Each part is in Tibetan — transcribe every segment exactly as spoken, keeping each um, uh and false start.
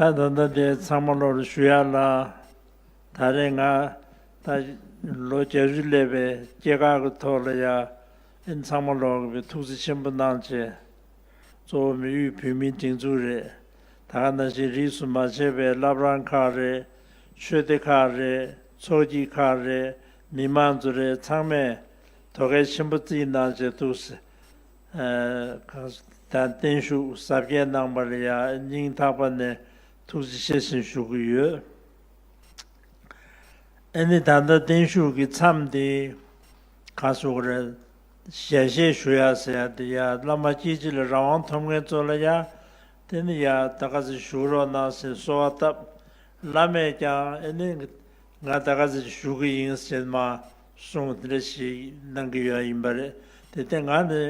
ད་ད་ལྟ་དེ་ཚང་མ་ལོར་ཞུ་ཡ་ལ། ད་རེས་ང་ད་ལོ་བརྒྱད་ཅུ་སླེབས་པའི་སྐྱེས་སྐར་གྱི་ཐོག་ལ་ཡ། ཨེ་ཚང་མ་ལོག་གི་ཐུགས་རྗེ་ཆེན་པོ་གནང་བྱས། གཙོ་བོ་མི་དབུས་བོད་མིའི་སྒྲིག་འཛུགས་རེད། ད་ག་ནང་བཞིན་རིས་སུ་མ་ཆད་པའི་བླ་བྲང་ཁག་རེད། ཆོས་སྡེ་ཁག་རེད། ཚོགས་སྐྱིད་ཁག་རེད། མི་མང་ཚོ་རེད། ཚང་མས་དོ་གལ་ཆེན་པོ་བརྩིས་གནང་བྱས་ཐུགས་ཨ་གང་ད་བརྟན་བཞུགས་གཟབ་རྒྱས་གནང་བ་ལ་ཡ་སྙིང་ཐག་པ་ནས་ཐུགས་རྗེ་ཆེ་ཞེས་ཞུ་གི་ཡོད། ཨ་ནི་ད་ལྟ་བརྟན་བཞུགས་ཀྱི་མཚམས་དེ་ག་སོགས་རེད། ཞལ་བཞེས་ཞུ་ཡ་ཟེར་ཡ་དེ་ཡ་བླ་མ་སྐྱེས་ཆེན་ལ་རང་དབང་ཐོབ་མཁན་ཚོ་ལ་ཡ། དེ་ནི་ཡ་ད་ག་ཚོད་བཞུགས་རོགས་གནང་ཟེར་གསོལ་བ་བཏབ། བླ་མས་ཀྱང་ཨ་ནི་ང་ད་ག་ཚོད་བཞུགས་ཀྱི་ཡིན་ཟེར་མ་གསུངས་དེ་འདྲ་ཞིག་གནང་གི་ཡོད་ཡིན་པ་རེད། དེ་ལྟས་ང་ནི།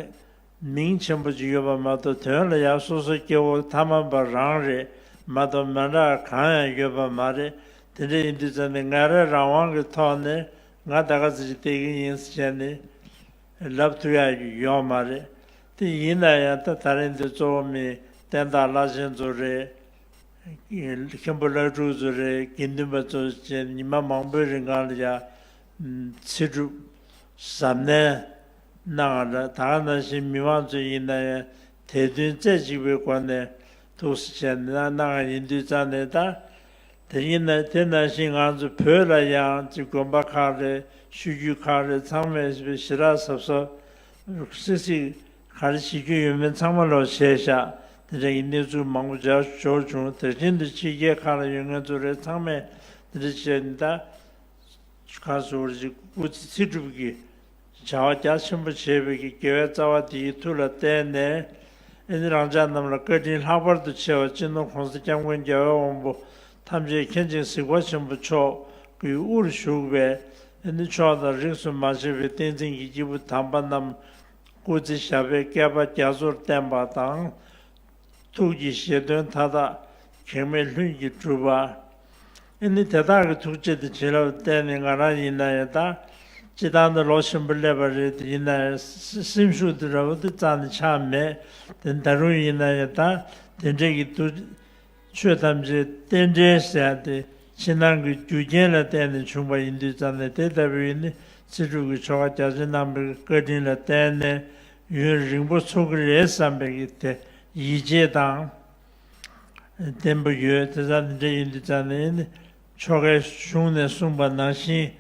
མིང་ཆེན་པོ་ཅིག་ཡོད་པ་མ་གཏོགས་དོན་ལ་ཡང་སོ་སོ་སྐྱེ་བོ་ཐ་མལ་པ་རང་རེད་མ་གཏོགས་མི་འདྲ་གང་ཡང་ཡོད་པ་མ་རེད། དེ་འདྲ་ཡིན་དུས་ཙམ་ནས་ང་རང་རང་དབང་གི་ཐོག་ནས་ང་ད་ག་ཚོད་ཅིག་བསྡད་ཀྱི་ཡིན་ཟེར་ནས་ལབ་ཐུབ་ཡ་ཡོད་མ་རེད། དེ་ཡིན་ན་ཡང་ད་ད་རིང་འདི་གཙོ་བོ་མི་བསྟན་བདག་བླ་ཆེན་ཚོ་རེད། མཁན་པོ་བླ་སྤྲུལ་ཚོ་རེད། དགེ་འདུན་པ་ཚོ་བཅས་ཉི་མ་མང་པོའི་རིང་གང་ལ་ཡ། ཚེ་སྒྲུབ། གཟབ་ནན། གནང་བ་རེད། ད་ག་ནང་བཞིན་མི་མང་ཚོ་ཡིན་ན་ཡང་དད་འདུན་རྩེ་གཅིག་པའི་སྒོ་ནས་ཐུགས་སུ་བྱས་ནས་གནང་བ་ཡིན་དུས་ཙང་ནས་ད། དེ་ཡིན་ན་དེ་ནང་བཞིན་ང་ཚོ་བོད་ལ་ཡང་ཅིག་དགོན་པ་ཁག་རེད། ཆོས་བརྒྱུད་ཁག་རེད། ཚང་མས་ཞེ་དྲག་གཟབ་གཟབ། སིག་སིག་ག་རེ་བྱེད་རྒྱུ་ཡོད་མེད་ཚང་མ་ལོག་བྱས་ཤག་དེ་འདྲ་ཡི་གནས་ཚུལ་མང་པོ་འབྱར་འབྱོར་བྱུང་། དེ་བཞིན་དུ་ཕྱི་རྒྱལ་ཁག་ལ་ཡོད་མཁན་ཚོ་རེད། ཚང་མས་དེ་འདྲ་བྱས་ནས་ད་ག་ཟེར་ཅིག་སྐུ་ཚེ་ཚེ་སྒྲུབ་ཀྱི་བྱ་བ་རྒྱ་ཆེན་པོ་བྱས་པའི་གི་དགེ་བའི་རྩ་བ་དེའི་མཐུ་ལ་བརྟེན་ནས་ཨེ་ནི་རང་ཅག་རྣམས་ལ་བཀའ་དྲིན་ལྷག་པར་དུ་ཆེ་བ་སྤྱི་ནོར་༸གོང་ས་༸སྐྱབས་མགོན་རྒྱལ་བའི་དབང་པོ་ཐམས་ཅད་མཁྱེན་ཅིང་གཟིགས་པ་ཆེན་པོ་མཆོག་གི་དབུར་བཞུགས་པའི་ ཨ་ནི་ཕྱོགས་དང་རིས་སུ་མ་ཆད་པའི་བསྟན་འཛིན་གྱི་སྐྱེས་བུ་དམ་པ་རྣམས་སྐུ་ཚེ་ཞབས་པད་བསྐལ་པ་རྒྱ་མཚོར་བརྟན་པ་དང་། ཐུགས་ཀྱི་བཞེད་དོན་མཐའ་དག་གེགས་མེད་ལྷུན་གྱིས་གྲུབ་པ། ཨ་ནི་དེ་དག་གི་ཐུགས་རྗེ་དང་བྱིན་རླབས་བརྟེན་ནས་ང་རང་ཡིན་ན་ཡང་ད། སྤྱིར་བཏང་ད་ལོ་ཆེན་པོ་སླེབས་པ་རེད། དེ་ཡིན་ན་ཡང་སེམས་ཤུགས་དེ་འདྲ་བོ་དེ་རྩ་ནས་ཆག་མེད། དེ་ད་རུང་ཡིན་ན་ཡང་ད་དེ་འདྲས་ཀྱི་དུ། ཆོས་ཐམས་ཅད་རྟེན་འབྲེལ་ཟེར་ཡ་དེ་ཕྱི་ནང་གི་རྒྱུ་རྐྱེན་ལ་བརྟེན་ནས་བྱུང་བ་ཡིན་དུས་ཙམ་ནས། དེ་ལྟ་བུའི་ནི་ཚེ་སྒྲུབ་ཀྱི་ཆོ་ག་རྒྱ་ཆེན་གནང་བའི་བཀའ་དྲིན་ལ་བརྟེན་ནས་ཡུན་རིང་པོ་འཚོ་གི་རེད་བསམ་པའི་གི་དེ་ཡིད་ཆེས་དང་ལྡན་པ་ཡོད། དེ་ཙམ་དེ་འདྲ་ཡིན་དུས་ཙམ་ནས་ནི་ཆོ་གའི་གཞུང་ནས་གསུངས་པ་ནང་བཞིན།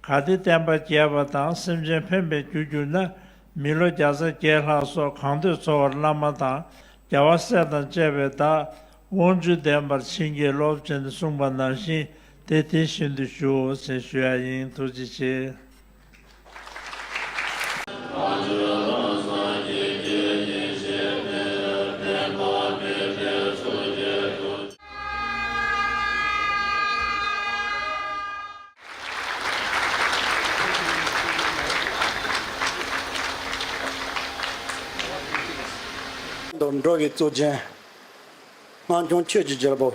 གལ་ཏེ་བསྟན་པ་རྒྱས་པ་དང་སེམས་ཅན་ཕན་པའི་རྒྱུར་གྱུར་ན། མི་ལོ་བརྒྱ་རྩ་བརྒྱད་ལྷག་སོགས་གང་འདོད་འཚོ་བར་བླ་མ་དང་། རྒྱལ་བ་སྲས་དང་བཅས་པའི་བདག་དབང་ཕྱུག་བདེན་པར་བྱིན་གྱིས་རློབས་ཅན་གསུངས་པ་ནང་བཞིན་ཏེ། དེ་བཞིན་དུ་ཞུའོ་ཞེས་ཞུ་ཡ་ཡིན། ཐུགས་རྗེ་ཆེ། དུ་འགྲོ་བའི་གཙུག་རྒྱན། སྔགས་འཆང་ཆོས་ཀྱི་རྒྱལ་པོ།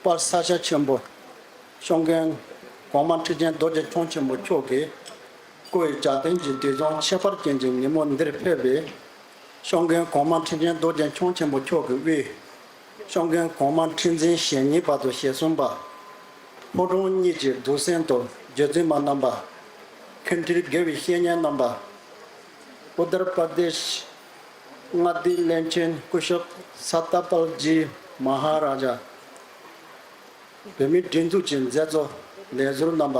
དཔལ་ས་སྐྱ་ཆེན་པོ། ཤོང་མཁན་གོང་མ་ཁྲི་ཆེན་རྡོ་རྗེ་འཆང་ཆེན་པོ་མཆོག་གིས། སྐུ་ཡི་ལྗགས་རྟེན་གྱི་དུས་བཟང་ཁྱད་པར་ཅན་གྱི་ཉིན་མོ་འདིར་ཕེབས་པའི། ཤོང་མཁན་གོང་མ་ཁྲི་ཆེན་རྡོ་རྗེ་འཆང་ཆེན་པོ་མཆོག་གི་དབུས། ཤོང་མཁན་གོང་མ་ཁྲི་འཛིན་ཞེ་གཉིས་བར་དུ་ཞེ་གསུམ་པ། ཕོ་བྲང་གཉིས་ཀྱི་གདུང་སེམས་དང་རྗེ་བཙུན་མ་རྣམ་པ། མཁན་ཁྲིར་དགེ་བའི་བཤེས་གཉེན་རྣམ་པ། ཨུ་ཏར་པར་དེཤ་མངའ་སྡེའི་བློན་ཆེན་སྐུ་ཞབས་ས་ཏ་པལ་ཇི་མ་ཧཱ་ར་ཇ། བོད་མིའི་སྒྲིག་འཛུགས་ཀྱི་མཛད་གཙོ་ལས་ཟུར་རྣམ་པ།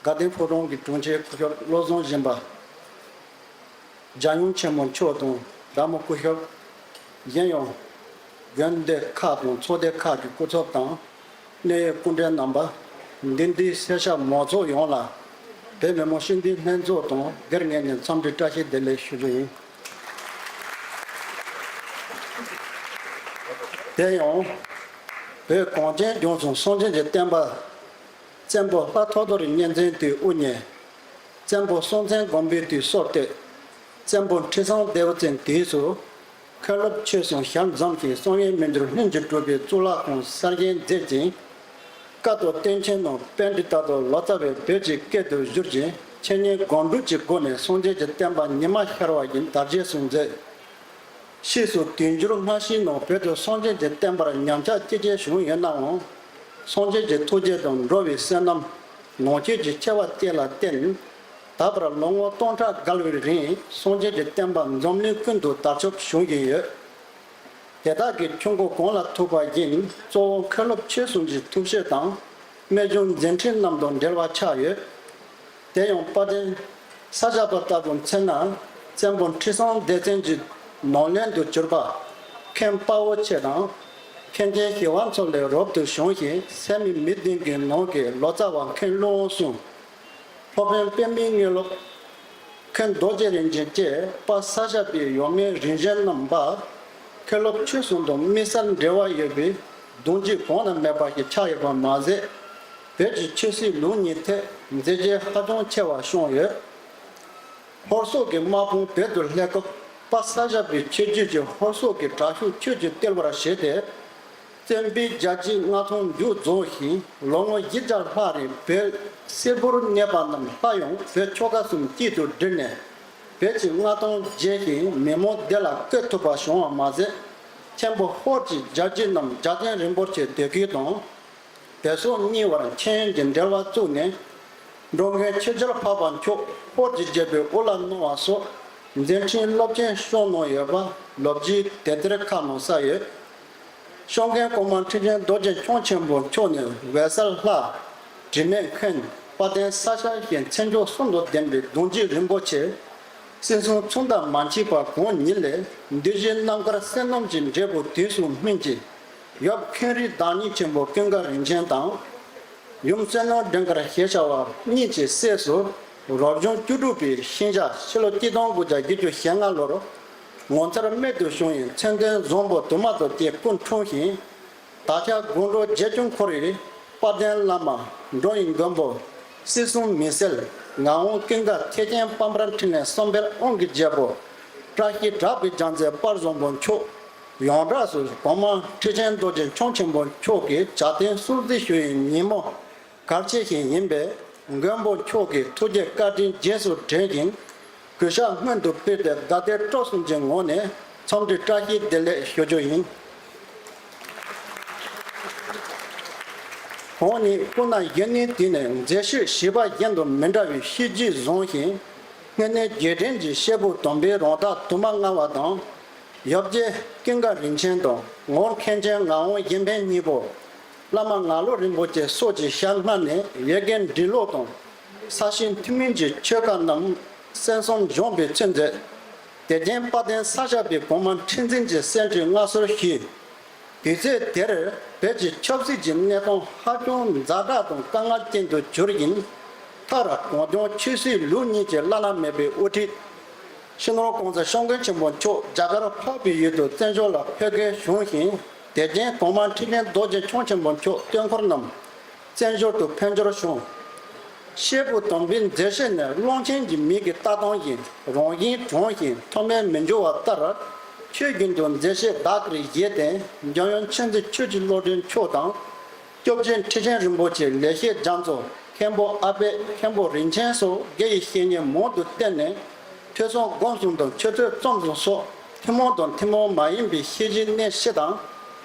དགའ་ལྡན་ཕོ་བྲང་གི་དྲུང་ཆེ་སྐུ་ཞབས་བློ་བཟང་སྦྱིན་པ། རྒྱལ་ཡུམ་ཆེན་མོ་མཆོག་དང་བདག་མོ་སྐུ་ཞབས། གཞན་ཡང་། དགོན་སྡེ་ཁག་དང་ཚོགས་སྡེ་ཁག་གི་སྐུ་ཚབ་དང་། གནད་ཡོད་སྐུ་མགྲོན་རྣམ་པ། འདི་འདྲའི་སེར་སྐྱ་མང་ཚོགས་ཡོངས་ལ། བོད་མི་མང་སྤྱི་འཐུས་ལྷན་ཚོགས་དང་སྒེར་ངོས་ནས་འཚམས་འདྲི་བཀྲ་ཤིས་བདེ་ལེགས་ཞུ་རྒྱུ་ཡིན། དེ་ཡང་། བོད་གངས་ཅན་ལྗོངས་སུ་སངས་རྒྱས་ཀྱི་བསྟན་པ། བཙན་པོ་ལྷ་ཐོ་ཐོར་གཉན་བཙན་དུས་དབུ་བརྙེས། བཙན་པོ་སྲོང་བཙན་སྒམ་པོའི་དུས་སྲོག་བཏོད། བཙན་པོ་ཁྲི་སྲོང་ལྡེ་བཙན་དུས་སུ། མཁན་སློབ་ཆོས་གསུམ་ཞལ་འཛོམས་ཤིང་བསམ་ཡས་མི་འགྱུར་ལྷུན་གྱིས་གྲུབ་པའི་གཙུག་ལག་ཁང་གསར་བཞེངས་མཛད་ཅིང་། བཀའ་དང་བསྟན་ཆེན་རྣམས་པཎྜི་ཏ་དང་ལོ་ཙཱ་བའི་བོད་ཀྱི་སྐད་དུ་བསྒྱུར་ཅིང་འཆད་ཉན་སྒོམ་སྒྲུབ་ཀྱི་སྒོ་ནས་སངས་རྒྱས་ཀྱི་བསྟན་པ་ཉི་མ་ཤར་བ་བཞིན་དར་རྒྱས་སུ་མཛད། ཕྱིས་སུ་དུས་འགྱུར་སྔ་ཕྱིའི་ནང་བོད་དུ་སངས་རྒྱས་ཀྱི་བསྟན་པར་ཉམས་ཆག་ཅི་ཆེ་བྱུང་ཡོད་ནའང་། སངས་རྒྱས་ཀྱི་ཐུགས་རྗེ་དང་འགྲོ་བའི་བསོད་ནམས། ནང་ཆོས་ཀྱི་ཆེ་བ་བཅས་ལ་བརྟེན། ད་བར་ལོ་ངོ་སྟོང་ཕྲག་བརྒལ་བའི་རིང་སངས་རྒྱས་ཀྱི་བསྟན་པ་འཛམ་གླིང་ཀུན་ཏུ་དར་ཁྱབ་བྱུང་བཞིན་ཡོད། དེ་དག་གི་ཆུ་མགོ་གང་ལ་ཐུག་པ་བཞིན་གཙོ་བོ་མཁན་སློབ་ཆོས་གསུམ་གྱི་ཐུགས་བཞེད་དང་། རྨད་བྱུང་མཛད་འཕྲིན་རྣམས་དང་འབྲེལ་བ་ཆགས་ཡོད། དེ་ཡང་དཔལ་ལྡན་ས་སྐྱ་པ་ལྟ་བུར་མཚོན་ན། བཙན་པོ་ཁྲི་སྲོང་ལྡེ་བཙན་གྱི་ནང་བློན་དུ་གྱུར་པ། མཁན་དཔའ་བོ་ཆེ་དང་། མཁན་ཆེན་ཞི་བ་འཚོ་ལས་རབ་ཏུ་བྱུང་ཞིང་སད་མི་མི་བདུན་གྱི་ནང་གི་ལོ་ཙཱ་བ་མཁན་སློབ་དབང་གསུམ། སློབ་དཔོན་པདྨའི་དངོས་སློབ། མཁན་རྡོ་རྗེ་རིན་ཆེན་བཅས་དཔལ་ས་སྐྱ་པའི་ཡབ་མེས་རིམ་བྱོན་རྣམ་པ། མཁན་སློབ་ཆོས་གསུམ་དང་དམིགས་བསལ་འབྲེལ་བ་ཡོད་པའི་གདུང་རྒྱུད་གོང་ན་མེད་པ་ཞིག་ཆགས་ཡོད་པ་མ་ཟད། བོད་ཀྱི་ཆོས་སྲིད་ལུགས་གཉིས་ཐད་མཛད་རྗེས་ཧ་ཅང་ཆེ་བ་བྱུང་ཡོད། ཧོར་སོག་གི་དམག་དཔུང་བོད་དུ་སླེབས་སྐབས་དཔལ་ས་སྐྱ་པའི་ཆོས་བརྒྱུད་ཀྱིས་ཧོར་སོག་གི་དྲག་ཤུགས་ཆོས་ཀྱིས་བཏུལ་བར་བྱས་ཏེ། བཙན་པོའི་རྒྱལ་གཅེས་མངའ་ཐང་མཇུག་རྫོགས་ཤིང་ལོ་ངོ་བཞི་བརྒྱ་ལྷག་རིང་བོད་སིལ་བུར་གནས་པ་རྣམས་སླར་ཡང་བོད་ཆོལ་ཁ་གསུམ་གཅིག་ཏུ་བསྒྲིལ་ནས་བོད་ཀྱི་མངའ་ཐང་རྒྱས་ཤིང་མི་མང་བདེ་ལ་བཀོད་ཐུབ་པ་བྱུང་བ་མ་ཟད། མཁན་པོ་ཧོར་གྱི་རྒྱལ་གཅེས་རྣམས་རྒྱལ་བསྟན་རིན་པོ་ཆེ་སྡེ་ཁུལ་དང་། བོད་སོག་གཉིས་བར་མཁྱེན་ཡོན་གྱི་འབྲེལ་བ་བཙུགས་ནས། འགྲོ་མགོན་ཆོས་རྒྱལ་འཕགས་པ་མཆོག་ཧོར་གྱི་རྒྱལ་པོའི་དབུ་བླ་གནང་བ་སོགས་མཛད་འཕྲིན་རླབས་ཆེན་བསྐྱངས་གནང་ཡོད་པ་ལོ་རྒྱུས་དེབ་ཐེར་ཁག་ནང་གསལ་ཡོད། ཤོང་མཁན་གོང་མ་ཁྲི་ཆེན་རྡོ་རྗེ་འཆང་ཆེན་པོ་མཆོག་ནི་འོད་གསལ་ལྷ། དྲི་མེད་མཁན། དཔལ་ལྡན་ས་སྐྱ་ཞེས་མཚན་མཆོག་གསུམ་དང་ལྡན་པའི་གདུང་རྒྱུད་རིན་པོ་ཆེ། སྲིད་གསུམ་མཚུངས་ཟླ་མ་མཆིས་པ་གང་ཉིད་ལས་འདུལ་བྱའི་རྣམ་དཀར་བསོད་ནམས་ཀྱི་འབྲས་བུ་དུས་གསུམ་སྨིན་གྱི། ཡབ་མཁན་རིགས་བདག་ཉིད་ཆེན་པོ་ཀུན་དགའ་རིན་ཆེན་དང་། ཡུམ་བསོད་ནམས་སྒྲོན་དཀར་ཞེས་བྱ་བ་གཉིས་ཀྱི་སྲས་སུ་རབ་བྱུང་བཅུ་དྲུག་པའི་ཤིང་བྱ་ཕྱི་ལོ་གཅིག་སྟོང་དགུ་བརྒྱ་བརྒྱད་ཅུ་ཞེ་ལྔ་ལོར་ངོ་མཚར་རྨད་དུ་བྱུང་བའི་མཚན་ལྡན་བཟང་པོ་དུ་མ་དང་བཅས་སྐུ་འཁྲུངས་ཤིང་། དར་ཁྱབ་དགོང་དྲོ་རྗེ་བཙུན་ཁོ་རའི་དཔལ་ལྡན་བླ་མ་འགྲོ་བའི་མགོན་པོ། སྲིད་གསུམ་མི་སེལ་ངག་དབང་ཀུན་དགའ་ཐེག་ཆེན་དཔལ་འབར་འཕྲིན་ལས་གསུམ་པའི་དབང་གི་རྒྱལ་པོ། བཀྲ་ཤིས་གྲགས་པའི་རྒྱལ་མཚན་དཔལ་བཟང་པོ་མཆོག། ཡོངས་གྲགས་སུ་གོང་མ་ཁྲི་ཆེན་རྡོ་རྗེ་འཆང་ཆེན་པོ་མཆོག་གིས་ཇ་རྟེན་སྲུང་བརྩི་ཞུ་བའི་ཉིན་མོ་གལ་ཆེ་ཞིག་ཡིན་པས། མགོན་པོ་མཆོག་གི་ཐུགས་རྗེ་བཀའ་དྲིན་རྗེས་སུ་དྲན་ཞིང་། གུས་ཞབས་སྔོན་དུ་ཕུལ་ཏེ་དགའ་དད་སྤྲོ་གསུམ་གྱི་ངང་ནས་འཚམས་འདྲི་བཀྲ་ཤིས་བདེ་ལེགས་ཞུ་རྒྱུ་ཡིན། ཁོང་ཉིད་སྐུ་ན་གཞོན་ནུའི་དུས་ནས་མཛད་ཤུལ་གཞིས་པ་གཞན་དང་མི་འདྲ་བའི་ཤེས་རྒྱུད་བཟང་ཞིང་། སྔོན་གནས་རྗེས་དྲན་གྱི་བཤད་པ་དམ་པའི་རང་རྟགས་དུ་མ་མངའ་བ་དང་། ཡབ་རྗེ་ཀུན་དགའ་རིན་ཆེན་དང་ངོར་མཁན་ཆེན་ངག་དབང་གཞན་ཕན་གཉིས་པོ། བླ་མ་ངག་བློ་རིན་པོ་ཆེ་སོགས་ཀྱི་ཞལ་སྔ་ནས་ཡི་གེ་འབྲི་ཀློག་དང་། ས་ཞིང་ཐུན་མིན་གྱི་ཆོས་བཀའ་རྣམས་གསན་བསམ་སྦྱོང་བའི་ཚུལ་མཛད། དེ་རྗེས་དཔལ་ལྡན་ས་སྐྱ་པའི་གོང་མ་ཁྲི་འཛིན་གྱི་སྲས་ཁྲི་མངའ་གསོལ་ཞུས། དུས་ཚོད་དེར་བོད་ཀྱི་ཆབ་སྲིད་ཀྱི་གནས་སྟངས་ཧ་ཅང་ཛ་དྲག་དང་དཀའ་ངལ་ཅན་དུ་གྱུར་ཞིང་། མཐར་གངས་ལྗོངས་ཆོས་སྲིད་ལུགས་གཉིས་ཀྱི་བླ་ན་མེད་པའི་དབུ་ཁྲིད། སྤྱི་ནོར་༸གོང་ས་༸སྐྱབས་མགོན་ཆེན་པོ་མཆོག་རྒྱ་གར་འཕགས་པའི་ཡུལ་དུ་བཙན་བྱོལ་ལ་ཕེབས་སྐལ་བྱུང་ཞིང་། དེ་རྗེས་གོང་མ་ཁྲི་ཆེན་རྡོ་རྗེ་འཆང་ཆེན་པོ་མཆོག་སྟོན་འཁོར་རྣམས་བཙན་བྱོལ་དུ་ཕེབས་འབྱོར་བྱུང་། བཤད་པ་དམ་པའི་མཛད་བཞིན་ནི་ཀློང་ཆེན་གྱི་མིག་གིས་ལྟ་སྟངས་ཀྱིས་རང་བཞིན་དྲང་ཞིང་མཐོ་དམན་མི་འགྱུར་བ་ལྟར། ཆོས་རྒྱུན་དུ་མཛད་བཞེད་བདག་གིར་བཞེས་ཏེ། འཇམ་དབྱངས་མཁྱེན་བརྩེ་ཆོས་ཀྱི་བློ་གྲོས་མཆོག་དང་། སྐྱབས་རྗེ་ཁྲི་ཆེན་རིན་པོ་ཆེ་ལེགས་བཤད་རྒྱ་མཚོ། མཁན་པོ་ཨ་པད། མཁན་པོ་རིན་ཆེན་སོགས་དགེ་ཡི་བཤེས་གཉེན་མང་དུ་བསྟེན་ནས། ཐོས་བསམ་སྒོམ་གསུམ་དང་ཆོས་ཐོས་རྩོམ་གསུམ་སོགས་ཐུན་མོང་དང་ཐུན་མོང་མ་ཡིན་པའི་ཤེས་བྱའི་གནས་སྤྱི་དང་།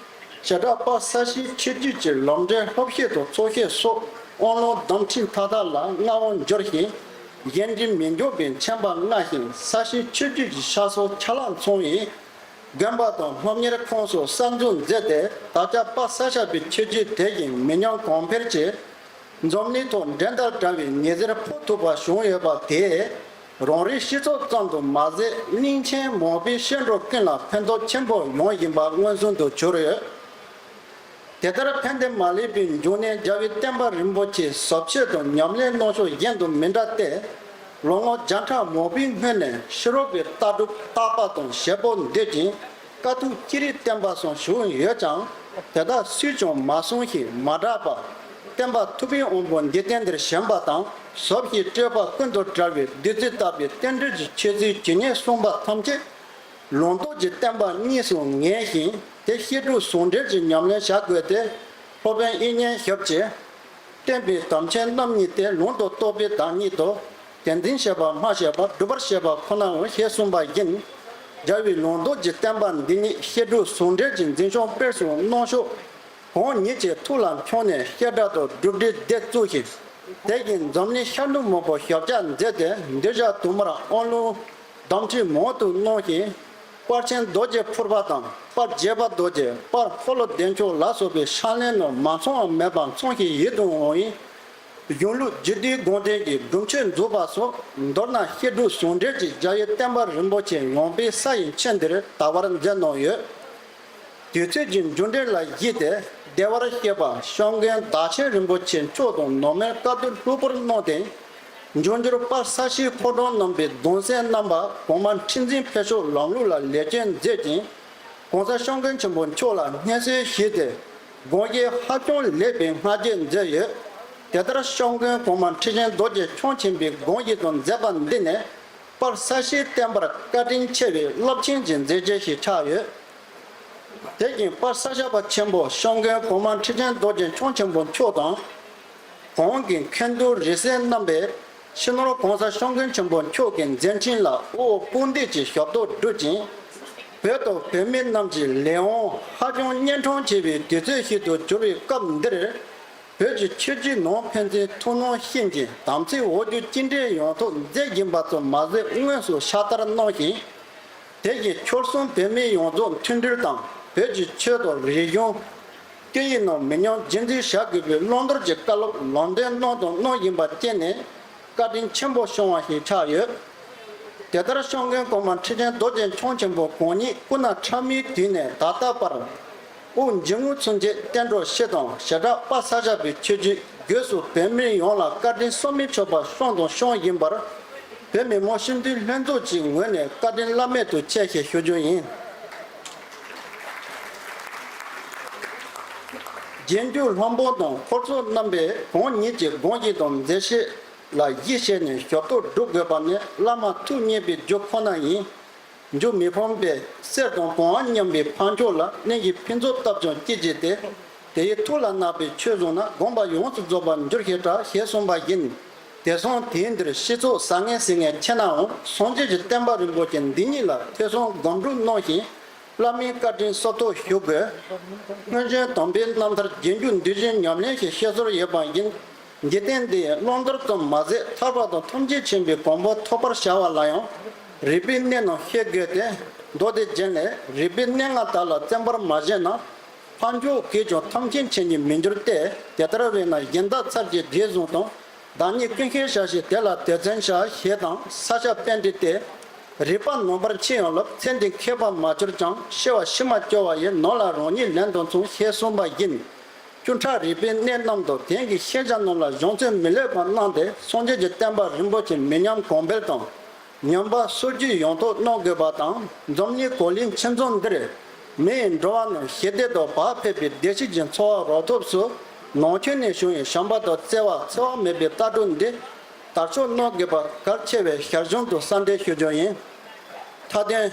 བྱེ་བྲག་པ་ས་གཞིའི་ཆོས་བརྒྱུད་ཀྱི་ལམ་འབྲས་སློབ་བཤད་དང་ཚོགས་བཤད་སོགས་དབང་ལུང་གདམས་ཁྲིད་མཐའ་དག་ལ་མངའ་དབང་འབྱོར་ཞིང་། གཞན་དྲིང་མི་འཇོག་པའི་མཁྱེན་པ་མངའ་ཞིང་། ས་གཞིའི་ཆོས་བརྒྱུད་ཀྱི་ཤ་ཟོར་ཆ་ལག་ཚང་བའི་དགོན་པ་དང་སློབ་གཉེར་ཁང་སོགས་གསར་འཛུགས་མཛད་དེ། ད་ཆ་པ་ས་ཤ་པའི་ཆོས་བརྒྱུད་དེ་བཞིན་མི་ཉམས་གོང་འཕེལ་གྱིས། འཛམ་གླིང་ཐོག་འགྲན་ཟླ་བྲལ་བའི་ཉི་ཟེར་འཕོ་ཐུབ་པ་བྱུང་ཡོད་པ་དེས། རང་རེའི་སྤྱི་ཚོགས་ཙམ་དུ་མ་ཟད། གླིང་ཆེན་མང་པོའི་སྐྱེ་འགྲོ་ཀུན་ལ་ཕན་ཐོགས་ཆེན་པོ་ཡོང་བཞིན་པ་མངོན་སུམ་དུ་གྱུར་ཡོད། དེ་ལྟར་ཕན་བདེ་མ་ལུས་པའི་འབྱུང་གནས་རྒྱལ་བའི་བསྟན་པ་རིན་པོ་ཆེའི་ཟབ་ཆོས་དང་ཉམས་ལེན་གནང་ཕྱོགས་གཞན་དང་མི་འདྲ་སྟེ། ལོ་ངོ་བརྒྱ་ཕྲག་མང་པོའི་སྔོན་ནས་ཕྱི་རབས་པའི་ལྟ་གྲུབ་བརྟག་པ་དང་བྱེད་པོ་འདོད་ཅིང་། དཀའ་ཐུབ་ཅི་རིགས་བསྟན་པ་གསུངས་བཞུགས་ཡོད་ཀྱང་། དེ་དག་སུས་ཀྱང་མ་གསུངས་ཤིང་མ་གྲགས་པ། བསྟན་པ་ཐུབ་པའི་དབང་པོ་འཇིག་རྟེན་འདིར་བྱོན་པ་དང་། ཟབ་ཞི་སྤྲོས་པ་ཀུན་ཏུ་བྲལ་བའི་བདུད་རྩི་ལྟ་བུའི་རྟེན་འབྲེལ་གྱི་ཆོས་ཚུལ་ཇི་སྙེད་གསུངས་པ་ཐམས་ཅད། ལུང་རྟོགས་ཀྱི་བསྟན་པ་གཉིས་སུ་ངེས་ཤིང་། དེ་བཤད་སྒྲུབ་ཟུང་འབྲེལ་གྱི་ཉམས་ལེན་བྱ་དགོས་ཏེ། སློབ་དཔོན་དབྱིག་གཉེན་ཞབས་ཀྱིས། བསྟན་པའི་དམ་ཆོས་རྣམ་གཉིས་ཏེ། ལུང་དང་རྟོགས་པའི་བདག་ཉིད་དོ། དེ་འཛིན་བྱེད་པ་སྨྲ་བྱེད་པ། སྒྲུབ་པར་བྱེད་པ་ཁོ་ནའོ། ཞེས་གསུངས་པ་བཞིན། རྒྱལ་བའི་ལུང་རྟོགས་ཀྱི་བསྟན་པ་འདི་ཉིད་བཤད་སྒྲུབ་ཟུང་འབྲེལ་གྱི་འཛིན་སྐྱོང་སྤེལ་གསུམ་གནང་ཕྱོགས། གང་ཉིད་ཀྱི་ཐུགས་ལ་འཁྱོངས་ནས་བཤད་གྲྭ་དང་སྒྲུབ་སྡེ་སྡེ་བཙུགས་ཤིང་། དེ་བཞིན་འཛམ་གླིང་ཤར་ནུབ་མང་པོར་ཞབས་བཅགས་མཛད་དེ། འདིར་བཞག་དུ་མར་དབང་ལུང་གདམས་ཁྲིད་མང་དུ་གནང་ཞིང་། དཔལ་ཆེན་རྡོ་རྗེ་ཕུར་པ་དང་། དཔལ་དགྱེས་པ་རྡོ་རྗེ། དཔལ་ཕོ་ལོ་བདེ་མཆོག་ལ་སོགས་པའི་ཕྱག་ལེན་རྣམས་མ་ཚང་བ་མེད་པར་ཚང་ཞིང་ཡིད་དུ་འོང་བའི་གཞུང་ལུགས་རྒྱུད་སྡེའི་དགོངས་དོན་གྱི་སྒྲུབ་མཆོད་མཛོད་པ་སོགས། མདོར་ན་བཤད་སྒྲུབ་ཟུང་འབྲེལ་གྱི་རྒྱལ་བའི་བསྟན་པ་རིན་པོ་ཆེ་ཡངས་པའི་ས་ཡི་ཆེན་འདིར་དར་བར་མཛད་གནང་ཡོད། དུས་ཚོད་ཀྱི་འབྱོར་འབྲིང་ལ་གཞིགས་ཏེ། བདེ་བར་གཤེགས་པ་བཤམས་མགོན་བདག་ཆེན་རིན་པོ་ཆེ་མཆོག་དང་ནང་མའི་བཀའ་བསྡུ་ལྷུག་པོར་གནང་སྟེ། འབྱུང་འགྱུར་པ་ས་གཞིའི་ཕོ་བྲང་རྣམ་པའི་གདུང་སྲས་རྣམ་པ་གོང་མ་ཁྲི་འཛིན་ཕེབས་ཕྱོགས་ལམ་ལུགས་ལ་ལེགས་བཅོས་མཛད་ཅིང་། ༸གོང་ས་སྐྱབས་མགོན་ཆེན་པོ་མཆོག་ལ་སྙན་སེང་ཞུས་ཏེ། དགོངས་བཞེས་ཧ་ཅང་ལེགས་པའི་བསྔགས་བརྗོད་མཛད་ཡོད། དེ་ལྟར་སྐྱབས་མགོན་གོང་མ་ཁྲི་ཆེན་རྡོ་རྗེ་འཆང་ཆེན་པོའི་དགོངས་བཞེས་དང་མཛད་པ་འདི་ནི། པར་ས་གཞིའི་བསྟན་པར་བཀའ་དྲིན་ཆེ་བའི་རླབས་ཆེན་གྱི་མཛད་རྗེས་ཤིག་ཆགས་ཡོད། དེ་བཞིན་པར་ས་སྐྱ་པ་ཆེན་པོ་སྐྱབས་མགོན་གོང་མ་ཁྲི་ཆེན་རྡོ་རྗེ་འཆང་ཆེན་པོ་མཆོག་དང་། གོང་གི་མཁན་ཟུར་རིགས་སྲས་རྣམ་པས་སྤྱི་ནོར་༸གོང་ས་སྐྱབས་མགོན་ཆེན་པོ་མཆོག་གི་མཛད་འཕྲིན་ལ་དབུ་འོག་དཔུང་འདེགས་ཀྱི་ཞབས་ཏོག་བསྒྲུབས་ཅིང་། བོད་དང་བོད་མི་རྣམས་ཀྱི་ལས་དབང་ཧ་ཅང་གཉན་འཕྲང་ཆེ་བའི་དུས་ཚོད་ཞིག་ཏུ་གྱུར་བའི་སྐབས་འདིར། བོད་ཀྱི་ཆོས་བརྒྱུད་ནང་ཕན་ཚུན་ཐུགས་སྣང་ཤེས་ཀྱིས་དམ་ཚིག་འོག་འགྱུར་གཅིག་འདྲེས་ཡོང་ཐབས་མཛད་བཞིན་པ་ཙམ་མ་ཟད། དངོས་སུ་ཕྱག་བསྟར་གནང་ཞིང་། དེ་བཞིན་ཆོལ་གསུམ་བོད་མི་ཡོངས་རྫོགས་མཐུན་སྒྲིལ་དང་། བོད་ཀྱི་ཆོས་དང་རིག་གཞུང་། སྐད་ཡིག་རྣམས་མི་ཉམས་རྒྱུན་འཛིན་བྱ་དགོས་པའི་བླང་དོར་གྱི་བཀའ་སློབ་ལམ་སྟོན་གནང་དང་གནང་བཞིན་པ་བཅས་ནི་བཀའ་དྲིན་ཆེན་པོ་བྱུང་བ་ཞིག་ཆགས་ཡོད། དེ་ལྟར་སྐྱབས་མགོན་གོང་མ་ཁྲི་ཆེན་རྡོ་རྗེ་འཆང་ཆེན་པོ་གང་ཉིད་སྐུ་ན་ཕྲ་མོའི་དུས་ནས་ད་ལྟ་བར། དབུགས་འབྱིན་རྔུབ་ཚུན་ཆད་བསྟན་འགྲོ་སྤྱི་དང་། བྱེ་བྲག་པ་ས་སྐྱ་པའི་ཆོས་བརྒྱུད་སྒོས་སུ་བོད་མི་ཡོངས་ལ་བཀའ་དྲིན་གསོག་མི་ཆོད་པ་བསྐྱངས་དང་སྐྱོང་བཞིན་པར། བོད་མི་མང་སྤྱི་འཐུས་ལྷན་ཚོགས་ཀྱི་ངོས་ནས་བཀའ་དྲིན་བླ་མེད་དུ་ཆེ་ཞེས་ཞུ་རྒྱུ་ཡིན། རྗེས་འཇུག་ལྷུན་པོ་དང་འཁོར་ཚོགས་རྣམ་པས་གང་ཉིད་ཀྱི་དགོངས་གཞི་དང་མཛད་བྱ་ལ་གཞི་བྱས་ནས་ཞབས་ཏོག་སྒྲུབ་དགོས་པ་ནི་བླ་མ་ཐུགས་མཉེས་པའི་རྒྱུ་ཁོ་ན་ཡིན། རྒྱུ་མི་ཕམ་པས་གསེར་དང་བང་བ་མཉམ་པའི་འཕགས་མཆོག་ལ་གནས་ཀྱི་ཕུན་ཚོགས་བཏབ་ཀྱང་སྐྱིད་བྱེད་དེ། དེ་ཡི་ཐུགས་ལ་བརྣག་པའི་ཆོས་བཟུང་ན་དགོངས་པ་ཡོངས་སུ་རྫོགས་པར་འགྱུར་ཞེས་གྲགས་ཞེས་གསུངས་པ་ཡིན། དེང་སང་དུས་འདིར་སྤྱི་ཚོགས་བཟང་ངན་ཟེར་མཁན་ཆེ་ནའང་སངས་རྒྱས་ཀྱི་བསྟན་པ་རིན་པོ་ཆེ་འདི་ཉིད་ལ་ཐོས་བསམ་སྒོམ་སྒྲུབ་གནང་ཞིང་། བླ་མའི་བཀའ་དྲིན་གསབ་ཐུབ་ཞུ་དགོས། སྔོན་བྱོན་དམ་པའི་རྣམ་ཐར་རྗེས་འཇུག་འདི་བཞིན་ཉམས་ལེན་ཞིག་ཤེས་ཚོར་ཡོད་པ་ཡིན། འཇིག་རྟེན་འདི་ཡི་བླང་དོར་ཙམ་མ་ཟད་ཐར་པ་དང་ཐམས་ཅད་མཁྱེན་པའི་གོ་འཕང་ཐོབ་པར་བྱ་བ་ལ་ཡང་རིག་པའི་གནས་རྣམས་ཤེས་དགོས་ཏེ། མདོ་སྡེ་རྒྱན་ལས་རིག་པའི་གནས་ལྔ་དག་ལ་བརྩོན་པར་མ་བྱས་ན། འཕགས་མཆོག་གིས་ཀྱང་ཐམས་ཅད་མཁྱེན་ཉིད་མི་འགྱུར་ཏེ། དེ་ལྟར་བས་ན་གཞན་དག་ཚར་གྱི་རྗེས་བཟུང་དང་། བདག་ཉིད་ཀུན་ཤེས་བྱ་ཞིང་དེ་ལ་དད་བརྩོན་བྱ་ཞེས་དང་ས་སྐྱ་པཎྜི་ཏས། རིག་པ་ནོན་པར་ཕྱིན་ཡང་སླབ། ཚེ་འདི་མཁས་པར་མ་གྱུར་ཀྱང་། ཤེས་པ་ཕྱི་མ་སྐྱོ་བ་ཡི། ནོར་ལ་རང་ཉིད་ལན་དུ་མཚུངས། ཞེས་གསུངས་པ་ཡིན། བཅུ་ཕྲག་རིག་པའི་གནས་རྣམས་དང་དེང་གི་ཤེས་བྱ་རྣམས་ལ་སྦྱོང་ཚུལ་མི་ལྷོད་པ་གནང་སྟེ་སངས་རྒྱས་ཀྱི་བསྟན་པ་རིན་པོ་ཆེ་མི་ཉམས་གོང་འཕེལ་དང་། ཉམས་པ་སོར་ཆུད་ཡོང་ཐབས་གནང་དགོས་པ་དང་། འཛམ་གླིང་གོ་ལའི་ཕྱི་མཚམས་འདིར་མི་ཡི་འགྲོ་བ་རྣམས་ཞི་བདེ་དང་བག་ཕེབས་པའི་བདེ་སྐྱིད་ཀྱི་འཚོ་བ་རོལ་ཐབས་སུ་ནང་ཆོས་ནས་བྱུང་བའི་བྱམས་པ་དང་བརྩེ་བ་འཚེ་བ་མེད་པའི་ལྟ་གྲུབ་འདི་དར་ཕྱོགས་གནང་དགོས་པ་གལ་ཆེ་བའི་ཞར་བྱུང་དུ་གསལ་འདེབས་ཞུ་རྒྱུ་ཡིན། མཐའ་དོན།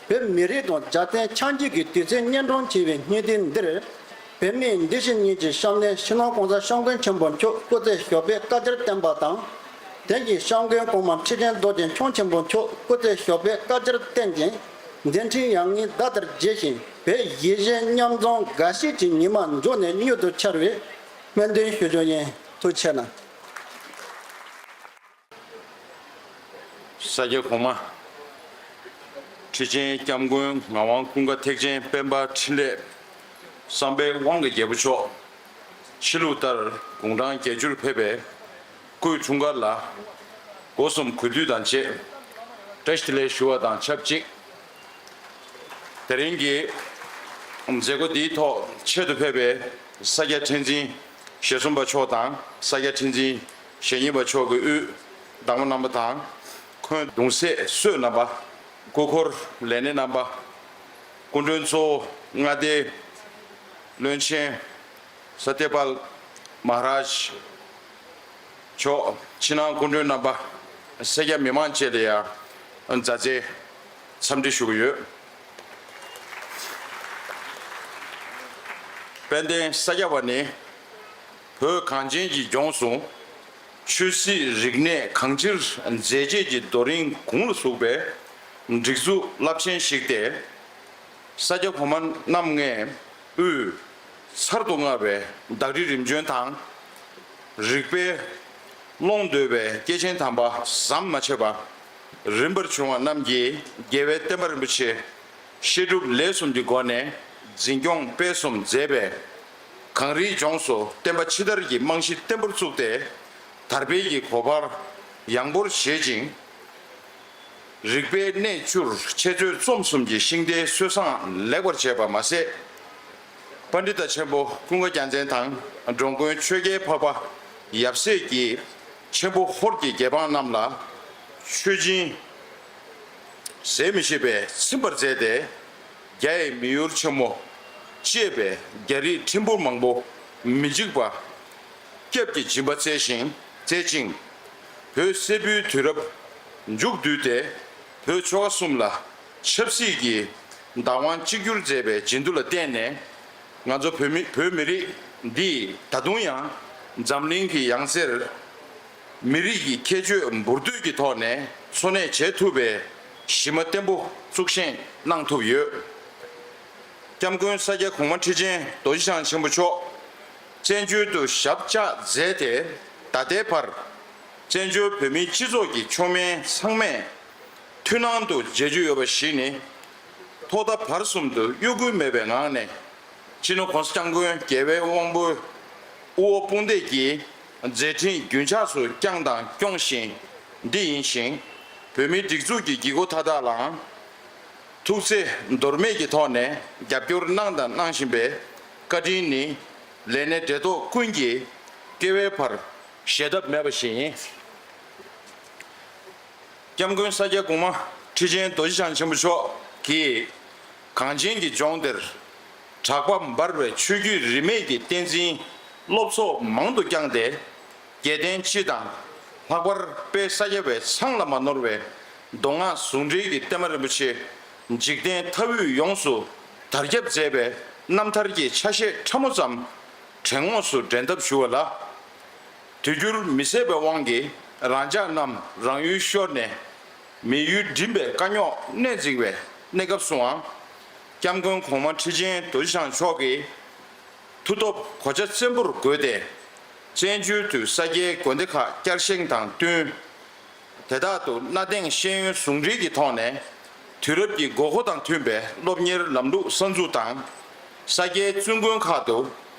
བོད་མི་རིགས་དང་རྒྱལ་བསྟན་ཆགས་འཇིག་གི་དུས་ཚོད་གཉན་འཕྲང་ཆེ་བའི་སྙིགས་དུས་འདིར། བོད་མིའི་འདི་ཕྱི་གཉིས་ཀྱི་སྐྱབས་གནས་སྤྱི་ནོར་༸གོང་ས་༸སྐྱབས་མགོན་ཆེན་པོ་མཆོག་སྐུ་ཚེ་ཞབས་པད་བསྐལ་བརྒྱར་བརྟན་པ་དང་། དེང་གི་༸སྐྱབས་མགོན་གོང་མ་ཁྲི་ཆེན་རྡོ་རྗེ་འཆང་ཆེན་པོ་མཆོག་སྐུ་ཚེ་ཞབས་པད་བསྐལ་བརྒྱར་བརྟན་ཅིང་། མཛད་འཕྲིན་ཡར་ངོའི་ཟླ་ལྟར་རྒྱས་ཤིང་བོད་གཞིས་བྱེས་མཉམ་འཛོམས་དགའ་སྐྱིད་ཀྱི་ཉི་མ་མཇུག་ནས་མྱུར་དུ་འཆར་བའི་སྨོན་འདུན་ཞུ་རྒྱུ་ཡིན། ཐུགས་རྗེ་གནང་། ས་སྐྱ་གོང་མ། ཁྲི་ཆེན་༸སྐྱབས་མགོན་ངག་དབང་ཀུན་དགའ་ཐེག་ཆེན་དཔལ་འབར་འཕྲིན་ལས་བསམ་འཕེལ་དབང་གི་རྒྱལ་པོ་མཆོག་ཕྱི་ལུགས་ལྟར་དགུང་གྲངས་བརྒྱད་ཅུར་ཕེབས་པའི་སྐུའི་འཁྲུངས་སྐར་ལ་སྒོ་གསུམ་གུས་འདུད་དང་བཅས་བཀྲ་ཤིས་བདེ་ལེགས་ཞུ་བ་དང་ཆབས་ཅིག་དེ་རིང་གི་མཛད་སྒོ་འདིའི་ཐོག་ཆེད་དུ་ཕེབས་པའི་ས་སྐྱ་ཁྲི་འཛིན་ཞེ་གསུམ་པ་མཆོག་དང་ས་སྐྱ་ཁྲི་འཛིན་ཞེ་གཉིས་པ་མཆོག་གི་དབུས་བདག་པོ་རྣམ་པ་དང་། འཁོན་གདུང་སྲས་གཙོས་རྣམ་པ། སྐུ་འཁོར་ལས་སྣེ་རྣམ་པ། སྐུ་མགྲོན་གཙོ་བོ་མངའ་སྡེའི་བློན་ཆེན། ས་གཏེར་དཔལ་མ་ཧ་རཱཇ་མཆོག་ཕྱི་ནང་སྐུ་མགྲོན་རྣམ་པ། སེར་སྐྱ་མི་མང་བཅས་ལ་ཡང་མཛའ་བརྩེའི་འཚམས་འདྲི་ཞུ་གི་ཡོད། དཔལ་ལྡན་ས་སྐྱ་པ་ནི་བོད་གངས་ཅན་གྱི་ལྗོངས་སུ་ཆོས་སྲིད་རིག་གནས་གང་ཅིར་མཛད་རྗེས་ཀྱི་རྡོ་རིང་དགུང་ལ་ཟུག་པའི་སྒྲིག་འཛུགས་རླབས་ཆེན་ཞིག་སྟེ། ས་སྐྱ་གོང་མ་རྣམ་ལྔའི་དབུས་ཚར་དུ་དངར་བའི་བདག་ཁྲི་རིམ་བྱོན་དང་། རིག་པའི་ཀློང་བརྡོལ་བའི་སྐྱེས་ཆེན་དམ་པ་ཟམ་མ་ཆད་པ་རིམ་པར་བྱུང་བ་རྣམས་ཀྱིས་རྒྱལ་བའི་བསྟན་པ་རིན་པོ་ཆེ་བཤད་སྒྲུབ་ལས་གསུམ་གྱི་སྒོ་ནས་འཛིན་སྐྱོང་སྤེལ་གསུམ་མཛད་པས། གངས་རིའི་ལྗོངས་སུ་བསྟན་པ་ཕྱི་དར་གྱི་རྨང་གཞི་བརྟན་པོར་བཙུགས་ཏེ། དར་འཕེལ་གྱི་གོ་འཕང་ཡངས་པོར་བཞད་ཅིང་། རིག་པའི་གནས་བཅུར་འཆད་རྩོད་རྩོམ་གསུམ་གྱི་ཤིང་རྟའི་སྲོལ་བཟང་ལེགས་པར་བྱས་པ་མ་ཟད། པཎྜི་ཏ་ཆེན་པོ་ཀུན་དགའ་རྒྱལ་མཚན་དང་འགྲོ་མགོན་ཆོས་རྒྱལ་འཕགས་པ་ཡབ་སྲས་ཀྱིས་ཆེན་པོ་ཧོར་གྱི་རྒྱལ་འབངས་རྣམས་ལ་ཆོས་སྦྱིན་ཟད་མི་ཤེས་པའི་ཚིམ་པར་མཛད་དེ། རྒྱ་ཡི་མི་ཡུལ་ཆེན་མོ་ཅེས་པའི་རྒྱ་རིགས་ཁྲིམས་ཕུག་མང་པོ་མི་འཇིགས་པ། སྐྱབས་ཀྱི་སྦྱིན་པ་བསྩལ་ཞིང་བསྩལ་ཅིང་། བོད་སེར་པོའི་དུས་རབས་མཇུག་བསྡུས་ཏེ། བོད་ཆོལ་ཁ་གསུམ་ལ་ཆབ་སྲིད་ཀྱི་བདག་དབང་གཅིག་གྱུར་མཛད་པའི་བྱིན་མཐུ་ལ་བརྟེན་ནས། ང་ཚོ་བོད་མི་བོད་མི་རིགས་འདིས་ད་དུང་ཡང་འཛམ་གླིང་གི་ཡང་རྩེར་མི་རིགས་ཀྱི་ཁྱད་ཆོས་འབུར་དོད་ཀྱི་ཐོག་ནས་འཚོ་གནས་བྱེད་ཐུབ་པའི་གཞི་མ་བརྟན་པོ་བཙུགས་བཞེངས་གནང་ཐུབ་ཡོད། སྐྱབས་མགོན་ས་སྐྱ་གོང་མ་ཁྲི་ཆེན་རྡོ་རྗེ་འཆང་ཆེན་པོ་མཆོག་བཙན་བྱོལ་དུ་ཞབས་བཅགས་མཛད་དེ། ད་ལྟའི་བར་བཙན་བྱོལ་བོད་མིའི་སྤྱི་ཚོགས་ཀྱི་མཆོག་དམན་ཚང་མས་ཐུགས་སྣང་དུ་མཇལ་རྒྱུ་ཡོད་པ་ཞིག་ནི། ཐོག་མཐའ་བར་གསུམ་དུ་གཡོ་འགུལ་མེད་པའི་ངང་ནས་སྤྱི་ནོར་༸གོང་ས་༸སྐྱབས་མགོན་རྒྱལ་བའི་དབང་པོའི་དབུ་འོག་དཔུང་འདེགས་ཀྱི་མཛད་འཕྲིན་རྒྱུན་ཆགས་སུ་བསྐྱངས་དང་སྐྱོང་བཞིན་འདི་ཡིན་ཞིང་། བོད་མིའི་སྒྲིག་འཛུགས་ཀྱི་གི་སྒོ་མཐའ་དག་ལའང་ཐུགས་བརྩེ་འདོར་མེད་ཀྱི་ཐོག་ནས་རྒྱབ་སྐྱོར་གནང་དང་གནང་བཞིན་པའི་བཀའ་དྲིན་ནི་ལས་སྣེ་འབྲེལ་ཐོག་ཀུན་གྱིས་བསྐལ་པའི་བར་བཞེས་ཐབས་མེད་པ་ཞིག་ཡིན། སྐྱབས་མགོན་ས་སྐྱ་གོང་མ་ཁྲི་ཆེན་རྡོ་རྗེ་འཆང་ཆེན་པོ་མཆོག་གིས་གངས་ཅན་གྱི་ལྗོངས་འདིར་ གྲགས་པ་འབར་བའི་ཆོས་བརྒྱུད་རིས་མེད་ཀྱི་བསྟན་འཛིན་སློབ་ཚོགས་མང་དུ་བསྐྱངས་ཏེ། རྒྱལ་བསྟན་སྤྱི་དང་ལྷག་པར་དཔལ་ས་སྐྱ་པའི་ཚང་ལ་མ་ནོར་བའི་མདོ་སྔགས་ཟུང་འབྲེལ་གྱི་བསྟན་མ་རིན་པོ་ཆེ་འཇིག་རྟེན་མཐའ་དབུས་ཡོངས་སུ་དར་ཁྱབ་མཛད་པའི་རྣམ་ཐར་གྱི་ཆ་ཤས་ཕྲ་མོ་ཙམ་དྲན་ངོགས་སུ་འདྲེན་ཐབས་ཞུ་བ་ལ། དུས་འགྱུར་མི་བཟད་པའི་དབང་གིས་རང་ཅག་རྣམས་རང་ཡུལ་ཤོར་ནས་མི་ཡུལ་འགྲིམ་པའི་དཀའ་རྙོག་གནས་འཛིན་པའི་གནས་སྐབས་སུའང་། སྐྱབས་མགོན་གོང་མ་ཁྲི་ཆེན་རྡོ་རྗེ་འཆང་མཆོག་གིས་མཐུ་སྟོབས་གོ་ཆ་བཙན་པོར་བགོས་ཏེ། བཙན་བྱོལ་དུ་ས་སྐྱའི་དགོན་སྡེ་ཁག་བསྐྱར་བཞེངས་དང་བསྟུན། དེ་དག་ཏུ་གནའ་དེང་ཤེས་ཡོན་ཟུང་འབྲེལ་གྱི་ཐོག་ནས་དུས་རབས་ཀྱི་དགོས་མཁོ་དང་མཐུན་པའི་སློབ་གཉེར་ལམ་ལུགས་གསར་འཛུགས་དང་། ས་སྐྱའི་བཙུན་དགོན་ཁག་ཏུ་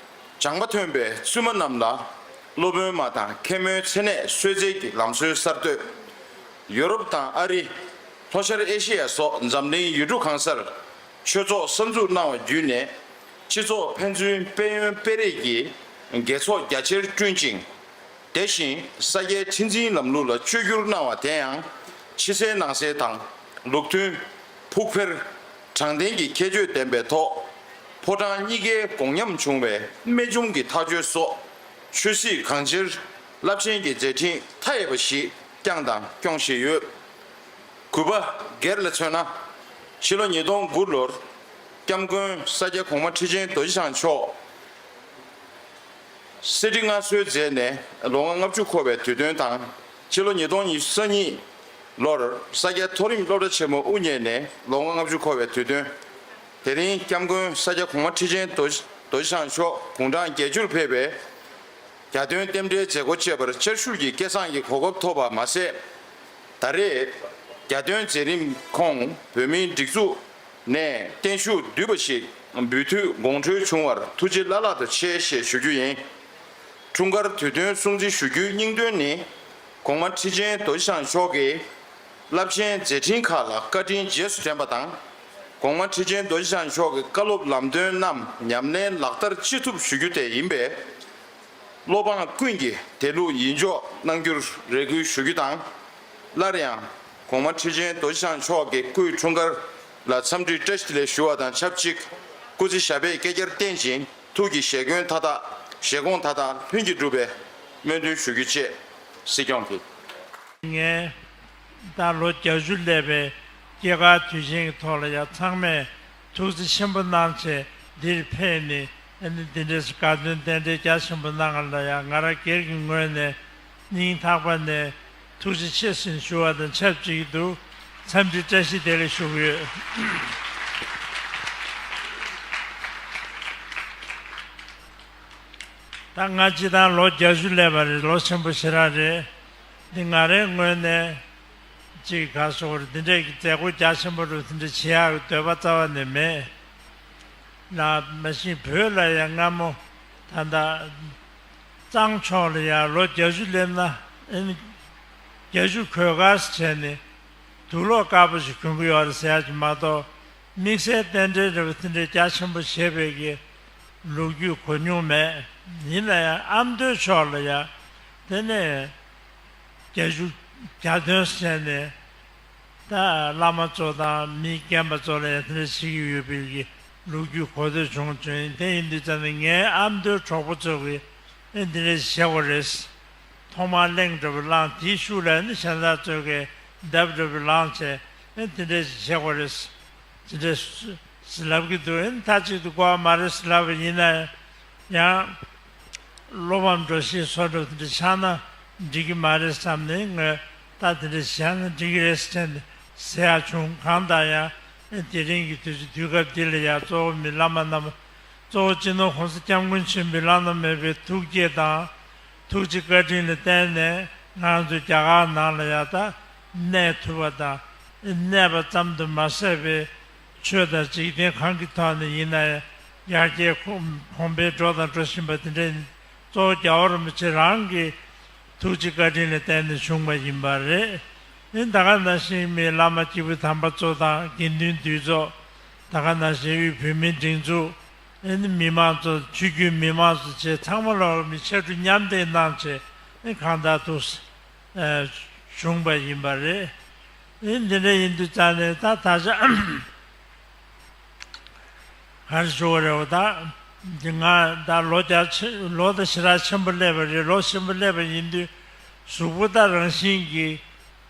སྦྱངས་པ་ཐོན་པའི་བཙུན་མ་རྣམས་ལ་སློབ་དཔོན་མ་དང་མཁན་མོའི་མཚན་གནས་གསོལ་སྩལ་གྱི་ལམ་སྲོལ་གསར་གཏོད། ཡོ་རོབ་དང་ཨ་རི། ལྷོ་ཤར་ཨེ་ཤེ་ཡ་སོགས་འཛམ་གླིང་ཡུལ་གྲུ་གང་སར་ཆོས་ཚོགས་གསར་འཛུགས་གནང་བ་བརྒྱུད་ནས་སྤྱི་ཚོགས་ཕན་ཚུན་དཔལ་ཡོན་སྤེལ་རེས་ཀྱི་དགེ་ཚོགས་རྒྱ་ཆེར་བསྐྲུན་ཅིང་། དེ་བཞིན་ས་སྐྱའི་ཁྲི་འཛིན་ལམ་ལུགས་ལ་བཅོས་བསྒྱུར་གནང་བ་དེ་ཡང་ཕྱི་གསལ་ནང་གསལ་དང་ལུགས་མཐུན། ཕུགས་འཕེར། དྲང་བདེན་གྱི་ཁྱད་ཆོས་ལྡན་པའི་ཐོག་ཕོ་བྲང་གཉིས་ཀའི་དགོངས་ཉམས་བྱུང་བའི་རྨད་བྱུང་གི་ཐག་གཅོད་སོགས་ཆོས་སྲིད་གང་ཅིར་རླབས་ཆེན་གྱི་མཛད་འཕྲིན་མཐའ་ཡས་པ་ཞིག་བསྐྱངས་དང་སྐྱོང་བཞིན་ཡོད། གུས་པ་སྒེར་ལ་མཚོན་ན། ཕྱི་ལོ་ཉིས་སྟོང་དགུ་ལོར་སྐྱབས་མགོན་ས་སྐྱ་གོང་མ་ཁྲི་ཆེན་རྡོ་རྗེ་འཆང་མཆོག་གསེར་ཁྲི་མངའ་གསོལ་མཛད་ནས་ལོ་ངོ་ལྔ་བཅུ་འཁོར་བའི་དུས་སྟོན་དང་། ཕྱི་ལོ་ཉིས་སྟོང་ཉི་ཤུ་རྩ་གཉིས་ལོར་ས་སྐྱ་མཐོ་རིམ་སློབ་གྲྭ་ཆེན་མོ་དབུ་བརྙེས་ནས་ལོ་ངོ་ལྔ་བཅུ་འཁོར་བའི་དུས་སྟོན། དེ་རིང་སྐྱབས་མགོན་ས་སྐྱ་གོང་མ་ཁྲི་ཆེན་རྡོ་རྗེ་འཆང་མཆོག་དགུང་གྲངས་བརྒྱད་ཅུར་ཕེབས་པའི་རྒྱ་སྟོན་རྟེན་འབྲེལ་མཛད་སྒོ་བཅས་པར་བཅར་བཞུགས་ཀྱི་སྐལ་བཟང་གི་གོ་སྐབས་ཐོབ་པ་མ་ཟད། ད་རེས་རྒྱ་སྟོན་མཛད་རིམ་ཁོངས་བོད་མིའི་སྒྲིག་འཛུགས་ནས་བརྟན་བཞུགས་བསྡུས་པ་ཞིག་འབུལ་འཐུས་དགོངས་འཁྲོལ་བྱུང་བར་ཐུགས་རྗེ་བླ་ལྷག་ཏུ་ཆེ་ཞེས་ཞུ་རྒྱུ་ཡིན། འཁྲུངས་སྐར་དུས་སྟོན་སྲུང་བརྩི་ཞུ་རྒྱུའི་སྙིང་དོན་ནི། གོང་མ་ཁྲི་ཆེན་རྡོ་རྗེ་འཆང་མཆོག་གིས་རླབས་ཆེན་མཛད་འཕྲིན་ཁག་ལ་བཀའ་དྲིན་རྗེས་སུ་དྲན་པ་དང་། གོང་མ་ཁྲི་ཆེན་རྡོ་རྗེ་འཆང་མཆོག་གི་བཀའ་སློབ་ལམ་སྟོན་རྣམས་ཉམས་ལེན་ལག་བསྟར་ཅི་ཐུབ་ཞུ་རྒྱུ་དེ་ཡིན་པས། སློབ་འབངས་ཀུན་གྱིས་དེ་ལུགས་ཡིད་འཇོག་གནང་རྒྱུར་རེ་སྐུལ་ཞུ་རྒྱུ་དང་། སླར་ཡང་གོང་མ་ཁྲི་ཆེན་རྡོ་རྗེ་འཆང་མཆོག་གི་སྐུའི་འཁྲུངས་སྐར་ལ་འཚམས་འདྲི་བཀྲ་ཤིས་བདེ་ལེགས་ཞུ་བ་དང་ཆབས་ཅིག་སྐུ་ཚེ་ཞབས་པད་བསྐལ་བརྒྱར་བརྟན་ཅིང་། ཐུགས་ཀྱི་བཞེད་དགོངས་མཐའ་དག་བཞེད་དགོངས་མཐའ་དག་ལྷུན་གྱིས་འགྲུབ་པའི་སྨོན་འདུན་ཞུ་རྒྱུ་བཅས། སྲིད་སྐྱོང་གིས། ངས་ད་ལོ་བརྒྱད་ཅུ་སླེབས་པའི་སྐྱེས་སྐར་དུས་ཆེན་གྱི་ཐོག་ལ་ཡང་ཚང་མས་ཐུགས་རྗེ་ཆེན་པོ་གནང་བྱས་འདིར་ཕེབས་ནས་ཨ་ནི་འདི་འདྲའི་དགའ་སྟོན་རྟེན་འབྲེལ་རྒྱ་ཆེན་པོ་གནང་བ་ལ་ཡང་ང་རང་སྒེར་གྱི་ངོས་ནས་སྙིང་ཐག་པ་ནས་ཐུགས་རྗེ་ཆེ་ཞེས་ཞུ་བ་དང་ཆབས་ཅིག་ཏུ་འཚམས་འདྲི་བཀྲ་ཤིས་བདེ་ལེགས་ཞུ་གི་ཡོད། ད་ང་སྤྱིར་བཏང་ལོ་བརྒྱད་ཅུ་སླེབས་པ་རེད། ལོ་ཆེན་པོ་ཞེ་དྲག་རེད། འདི་ང་རའི་ངོས་ནས་ཅིག་ག་ཟེར་དགོས་རེད། འདི་འདྲའི་མཛད་སྒོ་རྒྱ་ཆེན་པོ་རུ་དེ་འདྲ་བྱེད་ཡག་གི་འདོད་པ་རྩ་བ་ནས་མེད། ལ་མ་གཞི་བོད་ལ་ཡང་སྔ་མོ་ད་ལྟ་གཙང་ཕྱོགས་ལ་ཡང་ལོ་བརྒྱད་ཅུ་སླེབས་ན་ཨེ་ནི་བརྒྱད་ཅུ་གོས་དཀར་བྱས་ནས་དུག་ལོག་དཀར་པོ་ཞིག་གྱོན་གྱི་ཡོད་རེད་ཟེར་ཡག་ཅིག་མ་གཏོགས། དམིགས་བསལ་རྟེན་འབྲེལ་རེ་བ་དེ་འདྲའི་རྒྱ་ཆེན་པོ་བྱེད་པའི་གི་ལོ་རྒྱུས་གོ་མྱོང་མེད། ཡིན་ན་ཡང་ཨ་མདོའི་ཕྱོགས་ལ་ཡང་དེ་ནས་བརྒྱད་ཅུ་གྱ་སྟོན་བྱས་ནས་ད་བླ་མ་ཚོ་དང་མི་རྒན་པ་ཚོ་ལ་ཡང་དེ་འདྲ་བྱེད་ཀྱི་ཡོད་པའི་གི་ལོ་རྒྱུས་གོ་ཐོས་བྱུང་བྱུང་། དེ་ཡིན་དུས་ཙམ་ནས་ངའི་ཨ་མདོའི་གྲོགས་པོ་ཚོ་གིས་ཨེ་འདི་འདྲ་བྱེད་དགོས་རེད། ཐོག་མར་གླེང་འདྲ་པོ་བླངས། དེའི་ཤུགས་ལ་ནི་གཞན་དག་ཚོས་ཀྱི་འདེབས་འདྲ་པོ་བླངས་བྱས་ཨེ་དེ་འདྲ་ཞིག་བྱེད་དགོས་རེད། དེ་འདྲ་ཞིག་ལབ་ཀྱི་འདུག་ཨེ་མཐའ་གཅིག་ཏུ་གོ་བ་མ་རེད་ཟེར་ལབ་པ་ཡིན་ན་ཡང་། བློ་ཕམ་འགྲོ་ཤེས་བཟོ་འདྲ་པོ་དེ་འདྲ་ཆགས་ན་འགྲིག་གི་མ་རེད་བསམ་ནས་ངས་ད་དེ་འདྲ་བྱས་ན་འགྲིག་གི་རེད་ཟེར་ནས་ཟེར་ཡག་བྱུང་། གང་ལྟར་ཡང་ཨེ་དེ་རིང་གི་དུས་ཚོད་དུས་སྐབས་འདི་ལ་ཡང་གཙོ་བོ་མི་བླ་མ་རྣམས་གཙོ་བོ་སྤྱི་ནོར་༸གོང་ས་༸སྐྱབས་མགོན་ཆེན་པོའི་བླ་ན་མེད་པའི་ཐུགས་བསྐྱེད་དང་། ཐུགས་རྗེ་བཀའ་དྲིན་ལ་བརྟེན་ནས་ང་རང་ཚོ་རྒྱ་གར་ནང་ལ་ཡང་ད་གནས་ཐུབ་པ་དང་། གནས་པ་ཙམ་དུ་མ་ཟད་པའི་ཆོས་དང་འཇིག་རྟེན་གང་གི་ཐོག་ནས་ཡིན་ན་ཡང་ཡར་རྒྱས་གོང་འཕེལ་འགྲོ་དང་འགྲོ་བཞིན་པ་དེ་འདྲ་གཙོ་བོ་རྒྱལ་བ་རིན་པོ་ཆེ་རང་གི་ཐུགས་རྗེ་བཀའ་དྲིན་ལ་བརྟེན་ནས་བྱུང་བ་ཡིན་པ་རེད། ཨེ་ད་ག་ནང་བཞིན་མི་བླ་མ་སྐྱེས་བུ་དམ་པ་ཚོ་དང་དགེ་འདུན་འདུས་ཚོགས། ད་ག་ནང་བཞིན་དབུས་བོད་མིའི་སྒྲིག་འཛུགས། ཨེ་ནི་མི་མང་ཚོ་ཆོས་བརྒྱུད་མི་མང་ཚོ་བཅས་ཚང་མ་ལ་མི་ཕྱར་གྲུ་མཉམ་འདེགས་གནང་བྱས་ཨེ་གང་ལྟར་དུ་ཨེ་བྱུང་བ་ཡིན་པ་རེད། ཨེ་འདི་འདྲ་ཡིན་དུས་ཙང་ནས་ད་ད་ཆ། གར་ཞུ་བ་རེད་བ། ད་འདི་ང་ད་ལོ་བརྒྱ་ཆེ་ལོ་ད་ཞེ་དྲག་ཆེན་པོ་སླེབས་པ་རེད། ལོ་ཆེན་པོ་སླེབས་པ་ཡིན་དུས་གཟུགས་པོ་ད་རང་བཞིན་གྱིས་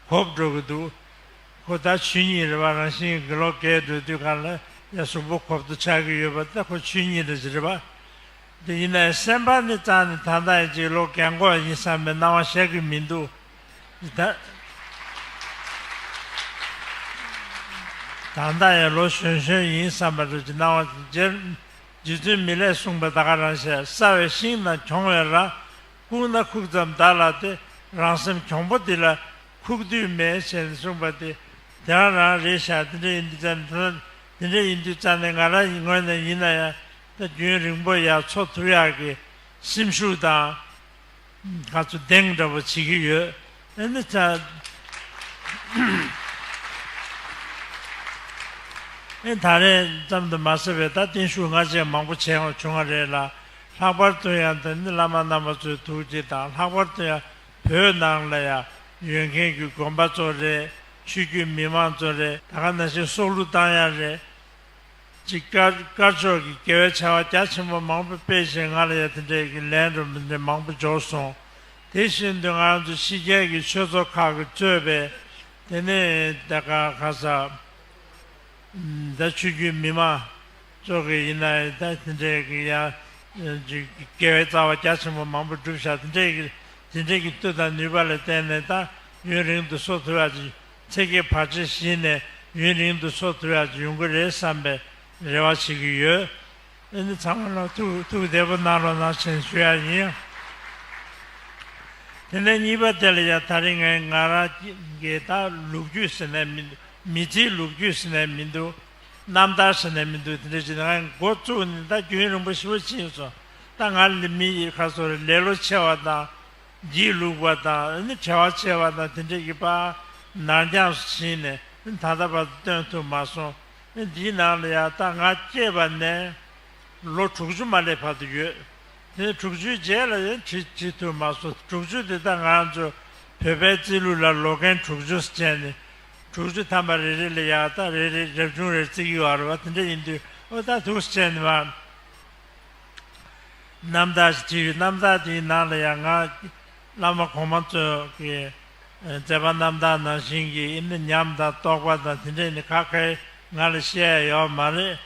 འགོག་འགྲོ་གི་འདུག་ཁོ་ད་ཆོས་ཉིད་རེད་བ། རང་བཞིན་གྱིས་ལོ་རྒས་འགྲོ་དུས་གང་ལ་ཡ་གཟུགས་པོ་འགོག་ཐུབ་ཆགས་ཀྱི་ཡོད་པ་ད་ཁོ་ཆོས་ཉིད་རེད་ཅེས་རེད་བ། དེ་ཡིན་ནའི་སེམས་པ་ནི་རྩ་ནས་ད་ལྟ་ཡི་ཅིག་ལོ་རྒན་གོག་ཡིན་བསམ་པའི་སྣང་བ་ཤར་གྱི་མི་འདུག་ད་ད་ལྟ་ཡང་ལོ་གཞོན་གཞོན་ཡིན་བསམ་པ་རེད་ཅེས་སྣང་བ་རྗེ་རྗེ་བཙུན་མི་ལས་གསུངས་པ་ད་ག་རང་བཤད། སྲ་བའི་ཤིང་དང་གྱོང་བའི་ར། ཁུག་ན་ཁུག་ཙམ་བདག་ལ་སྟེ། རང་སེམས་གྱོང་པོ་འདི་ལ་ཁུག་དུས་མེད་ཅེས་གསུངས་པ་དེ་དེ་རང་རང་རེད་ཤག་དེ་འདྲ་ཡིན་དུས་ཙང་དེ་འདྲ་ཡིན་དུས་ཙང་ནས་ང་རང་ངོས་ནས་ཡིན་ན་ཡང་ད་རྒྱུན་རིང་པོ་ཡར་འཚོ་ཐུབ་ཡག་གི་སེམས་ཤུགས་དང་། ང་ཚོ་གདེང་འདྲ་པོ་བྱེད་ཀྱི་ཡོད། ཨེ་ནི་ད་ཨེ་ད་རེས་ཙམ་དུ་མ་ཟད་པའི་ད་བརྟན་བཞུགས་སྔ་རྗེས་མང་པོ་བྱས་ཡོང་བྱུང་བ་རེད་ལ། ལྷག་པར་དུ་ཡང་ད་ནི་བླ་མ་རྣམ་པ་ཚོའི་ཐུགས་རྗེ་དང་། ལྷག་པར་དུ་ཡང་བོད་ནང་ལ་ཡང་ཡོད་མཁན་གྱི་དགོན་པ་ཚོ་རེད། ཆོས་བརྒྱུད་མི་མང་ཚོ་རེད། ད་ག་ནང་བཞིན་སྲོག་བླུ་བཏང་ཡ་རེད། ཅིག་དཀར་དཀར་ཕྱོགས་ཀྱི་དགེ་བའི་བྱ་བ་རྒྱ་ཆེན་པོ་མང་པོ་སྤེལ་བཞིན་ང་ལ་ཡ་དེ་འདྲའི་གི་ལན་འགྲོ་མི་འདྲ་མང་པོ་འབྱོར་སོང་། དེ་བཞིན་དུ་ང་རང་ཚོ་ཕྱི་རྒྱལ་གྱི་ཆོས་ཚོགས་ཁག་གིས་གཙོས་པའི་དེ་ནས་ད་ག་ག་ས་ད་ཆོས་བརྒྱུད་མི་མང་ཚོ་གི་ཡིན་ན་ད་དེ་འདྲའི་གི་ཡ་ཅིག་དགེ་བའི་རྩ་བ་རྒྱ་ཆེན་པོ་མང་པོ་བསྒྲུབས་ཤག་དེ་འདྲའི་གི་དེ་འདྲའི་གི་མཐུ་དང་ནུས་པ་ལ་བརྟེན་ནས་ད་ཡུན་རིང་དུ་གསོ་ཐུབ་ཡ་ཅིག་ཚེ་གེ་བར་ཆད་ཞི་ནས་ཡུན་རིང་དུ་འཚོ་ཐུབ་ཡག་ཡོང་གི་རེད་བསམ་པའི་རེ་བ་བྱེད་ཀྱི་ཡོད། ཨ་ནི་ཚང་མ་ལ་ཐུགས་ཐུགས་བདེ་པོ་གནང་རོགས་གནང་ཞེས་ཞུ་ཡག་ཡིན། དེ་ནས་གཉིས་པ་དེ་ལ་ཡང་ད་རིང་ངས་ང་རང་གི་ད་ལོ་རྒྱུས་ཟེར་ནས་མི་འདུག་མི་ཚེའི་ལོ་རྒྱུས་ཟེར་ནས་མི་འདུག་རྣམ་ཐར་ཟེར་ནས་མི་འདུག་དེ་འདྲ་བྱས་ནས་ང་འགོ་བཙུགས་ནས་ད་རྒྱུན་རིང་པོ་ཞེ་པོ་ཕྱིན་སོང་། ད་ང་ལ་མི་ཡི་ཁ་སོར་ལེ་ལོ་ཆེ་བ་དང་། སྒྱིད་ལུག་པ་དང་ཨ་ནི་བྲེལ་བ་ཆེ་བ་དང་དེ་འདྲ་ཡི་པ་ནར་འགྱངས་སུ་ཕྱིན་ནས་ཨ་ནི་ད་ལྟ་བར་དུ་སྟོན་ཐུབ་མ་སོང་། ཨ་ནི་འདིའི་ནང་ལ་ཡང་ད་ང་སྐྱེས་པ་ནས་ལོ་དྲུག་ཅུ་མ་སླེབས་བར་དུ་ཡོད། དེ་ནས་དྲུག་ཅུའི་རྗེས་ལ་ཡང་བྲིས་བྲིས་ཐུབ་མ་སོང་། དྲུག་ཅུ་དེ་ད་ང་ཚོ་བོད་པའི་རྩིས་ལུགས་ལ་ལོ་རྒན་དྲུག་ཅུ་ཟེར་ནས་དྲུག་ཅུ་ཐམ་པ་རེ་རེ་ལ་ཡང་ད་རེ་རེ་རབ་བྱུང་རེ་བརྩི་གི་ཡོད་རེད་བ། དེ་འདྲ་ཡིན་དུས་ཨོ་ད་འདུག་ཟེར་ནས་མ། རྣམ་ཐར་ཞིག་བྲིས་ཡོད། རྣམ་ཐར་དེའི་ནང་ལ་ཡང་ང་བླ་མ་གོང་མ་ཚོ་གི་མཛད་པ་རྣམ་ཐར་ནང་བཞིན་གྱི་ཨ་ནི་ཉམས་དང་རྟོགས་པ་དང་དེ་འདྲ་ནི་ཁ་ཁའི་ང་ལ་བཤད་ཡ་ཡོད་མ་རེད།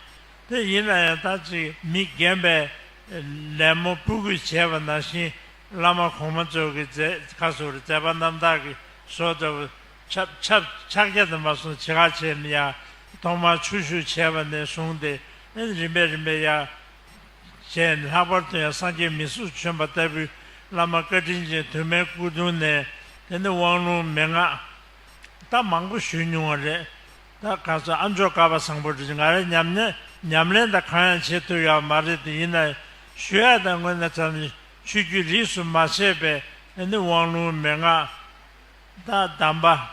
དེ་ཡིན་ན་ཡང་ད་ཅིག་མི་རྒན་པས་ལད་མོ་ཕྲུ་གུས་བྱས་པ་ནང་བཞིན་བླ་མ་གོང་མ་ཚོ་གི་མཛད་ཁ་སོ་རེ་མཛད་པ་རྣམ་ཐར་གྱི་བཟོ་ལྟ་བུ་ཆབ་ཆབ་ཕྱག་རྒྱ་དུ་མ་སོང་ཇི་ག་བྱས་ནས་ཡང་ཐོག་མར་ཆོས་ཞུགས་བྱས་པ་ནས་བཟུང་སྟེ་ཨ་ནི་རིམ་པས་རིམ་པས་ཡང་། ཞེས་ལྷག་པར་དུ་ཡང་སངས་རྒྱས་མི་གཟུགས་བྱོན་པ་ལྟ་བུའི་བླ་མ་བཀའ་དྲིན་ཅན་དུ་མའི་སྐུ་གདུང་ནས་དེ་ནི་དབང་ལུང་མན་ངག་ད་མང་པོ་ཞུས་མྱོང་བ་རེད། ད་ག་ཚོད་ཨ་མཆོག་བསྐལ་པ་བཟང་པོ་འདྲ་ང་རེ་ཉམས་ལེན་ཉམས་ལེན་དང་གང་ཡང་བྱེད་ཐུབ་ཡོད་མ་རེད། དེ་ཡིན་ན་ཞུ་ཡ་དང་དངོས་གནས་ཙམ་ནི་ཆོས་བརྒྱུད་རིས་སུ་མ་ཆད་པའི་དེ་ནི་དབང་ལུང་མན་ངག་ད་གདམས་པ་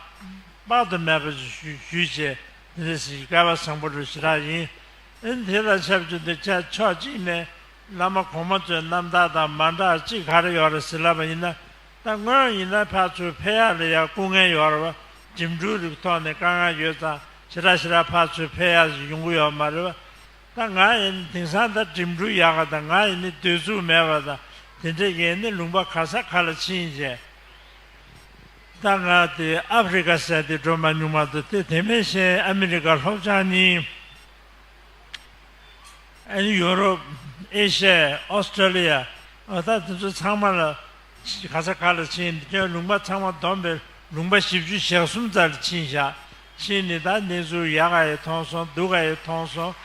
དཔག་ཏུ་མེད་པ་ཞིག་ཞུས་བྱས་འདི་འདྲ་ཞིག་བསྐལ་པ་བཟང་པོ་རུ་ཞེ་དྲག་ཡིན། ཨེ་དེ་དང་ཆབས་ཅིག་ཏུ་ཆ་ཕྱོགས་གཅིག་ནས་བླ་མ་གོང་མ་ཚོའི་རྣམ་ཐར་དང་མ་འདྲ་གཅིག་ག་རེ་ཡོད་རེད་ཟེར་ལབ་པ་ཡིན་ན། ད་སྔོན་ཡིན་ན་ཕར་ཚུར་ཕེབས་ཡག་ལ་ཡང་སྐུ་ངལ་ཡོད་རེད་བ། འགྲིམ་འགྲུལ་རིགས་ཐོག་ནས་དཀའ་ངལ་ཡོད་ཙང་ཞེ་དྲག་ཞེ་དྲག་ཕར་ཚུར་ཕེབས་ཡག་ཞིག་ཡོང་གི་ཡོད་མ་རེད་བ། ད་ང་ཡིན་དེང་སང་ད་འགྲིམ་འགྲུལ་ཡག་ག་དང་ང་ཡིན་ནི་སྡོད་ཚུགས་མེད་པ་དང་དེ་འདྲས་ཀྱི་ནི་ལུང་པ་ག་ས་ག་ལ་ཕྱིན་བྱས། ད་ང་དེ་ཨ་ཧྥེ་རི་ཀ་ཟེར་དེ་འགྲོ་མ་མྱོང་མ་གཏོགས་དེ་དེ་མིན་གཞན་ཨ་མི་རི་ཀ་ལྷོ་བྱང་གཉིས། ཨ་ནི་ཡོ་རོབ། ཨེ་ཤ་ཡ། ཨོ་སི་ཀྲོ་ལི་ཡ། ཨ་ད་དེ་ཚོ་ཚང་མ་ལ་ག་ས་ག་ལ་ཕྱིན་ཁྱོད་ལུང་པ་ཚང་མ་བསྡོམས་པས་ལུང་པ་བཞི་བཅུ་ཞེ་གསུམ་ཙམ་ལ་ཕྱིན་བཞག་ཕྱིན་ནས་ད་གནས་ཚུལ་ཡག་ག་ཡི་མཐོང་སོང་། སྡུག་ག་ཡི་མཐོང་སོང་།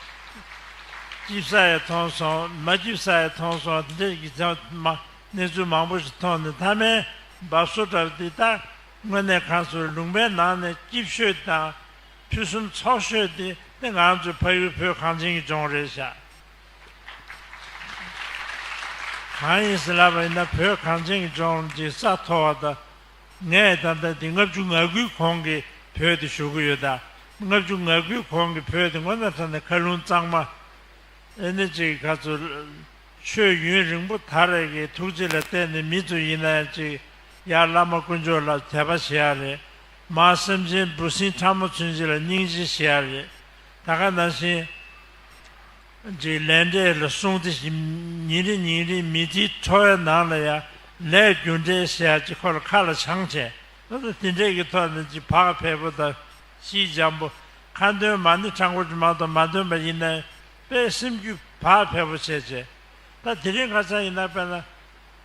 སྐྱིད་ས་ཡི་མཐོང་སོང་། མ་སྐྱིད་ས་ཡི་མཐོང་སོང་། དེ་འདྲ་གི་ཚང་མ་གནས་ཚུལ་མང་པོ་ཞིག་མཐོང་ནས་མཐའ་མའི་འབབ་སོ་འདྲ་བ་འདི་ད་དངོས་གནས་གང་ཟེར་ལུང་པའི་ནང་ནས་སྐྱིད་ཤོས་དང་། ཕུན་སུམ་ཚོགས་ཤོས་དེ་དེ་ང་ཚོའི་ཕ་ཡུལ་བོད་གངས་ཅན་གྱི་ལྗོངས་རེད་ཤག་གང་ཡིན་ཟེར་ལབ་པ་ཡིན་ན་བོད་གངས་ཅན་གྱི་ལྗོངས་ཀྱི་ས་མཐོ་བ་དང་། ངས་ད་ལྟ་འདི་ལྔ་བཅུ་ང་དགུའི་གོང་གི་བོད་དེ་ཞུ་གི་ཡོད། ད་ལྔ་བཅུ་ང་དགུའི་གོང་གི་བོད་དེ་དངོས་གནས་དྲང་གནས་མཁའ་རླུང་གཙང་མ། ཨེ་ནི་ཅིག་ག་ཚོད། ཆོས་ཡུན་རིང་པོ་དར་བའི་གི་ཐུགས་རྗེ་ལ་བརྟེན་ནས་མི་ཚོ་ཡིན་ན་ཡང་ཅིག་ཡར་བླ་མ་དཀོན་མཆོག་ལ་དད་པ་བྱེད་ཡ་རེད། མར་སེམས་ཅན་འབུ་སྲིན་ཕྲ་མོ་ཚུན་ཆད་ལ་སྙིང་རྗེ་བྱེད་ཡ་རེད། ད་ག་ནང་བཞིན་ ཅིག་ལས་འབྲས་ལ་སྲུང་བརྩི་ཞིག་ཉིན་རེ་ཉིན་རེ་མི་ཚེའི་འཚོ་བའི་ནང་ལ་ཡང་ལས་རྒྱུ་འབྲས་ཟེར་ཡ་ཅིག་ཁོ་ལ་ཁ་ལ་བྱང་བྱས། ད་དེ་འདྲས་ཀྱི་ཐོག་ནས་ཅིག་བག་ཕེབས་པོ་དང་། ཤིས་འཇམ་པོ། ཁ་འདོན་མ་ཎི་བགྲང་དགོས་ཀྱི་མ་གཏོགས་མ་འདོན་པ་ཡིན་ན་དཔེ་སེམས་རྒྱུད་བག་ཕེབས་པོ་བྱས་བྱས། ད་དེ་རིང་ཁ་སང་ཡིན་ན་དཔེར་ན།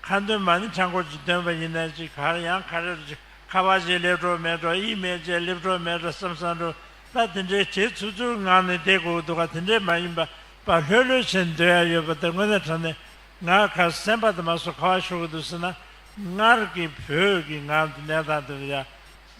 ཁ་འདོན་མ་ཎི་བགྲང་དགོས་ཀྱི་འདོན་པ་ཡིན་ན་ཅིག་ག་རེ་ཡང་ག་རེ་རེད། ཁ་པར་ཅིག་སླེབས་འགྲོ་མེད་འགྲོ། ཨི་མེལ་ཅིག་སླེབས་འགྲོ་མེད་འགྲོ་བསམ་བསམ་འགྲོ། ད་དེ་འདྲའི་བྱེད་ཚུལ་ཚུལ་ངང་ནས་བསྡད་དགོས་འདུག་ག་དེ་འདྲའི་མ་ཡིན་པ་པ་ལྷོད་ལྷོད་བྱས་སྡོད་ཡ་ཡོད་པ་དེ་དངོས་གནས་དྲང་གནས་ང་ག་སེམས་པ་དུ་མ་སོ་ག་བ་ཤོར་གི་འདུག་ཟེར་ན། སྔར་གྱི་བོད་ཀྱི་ངང་དུ་གནས་སྟངས་དེ་ལ་ཡ་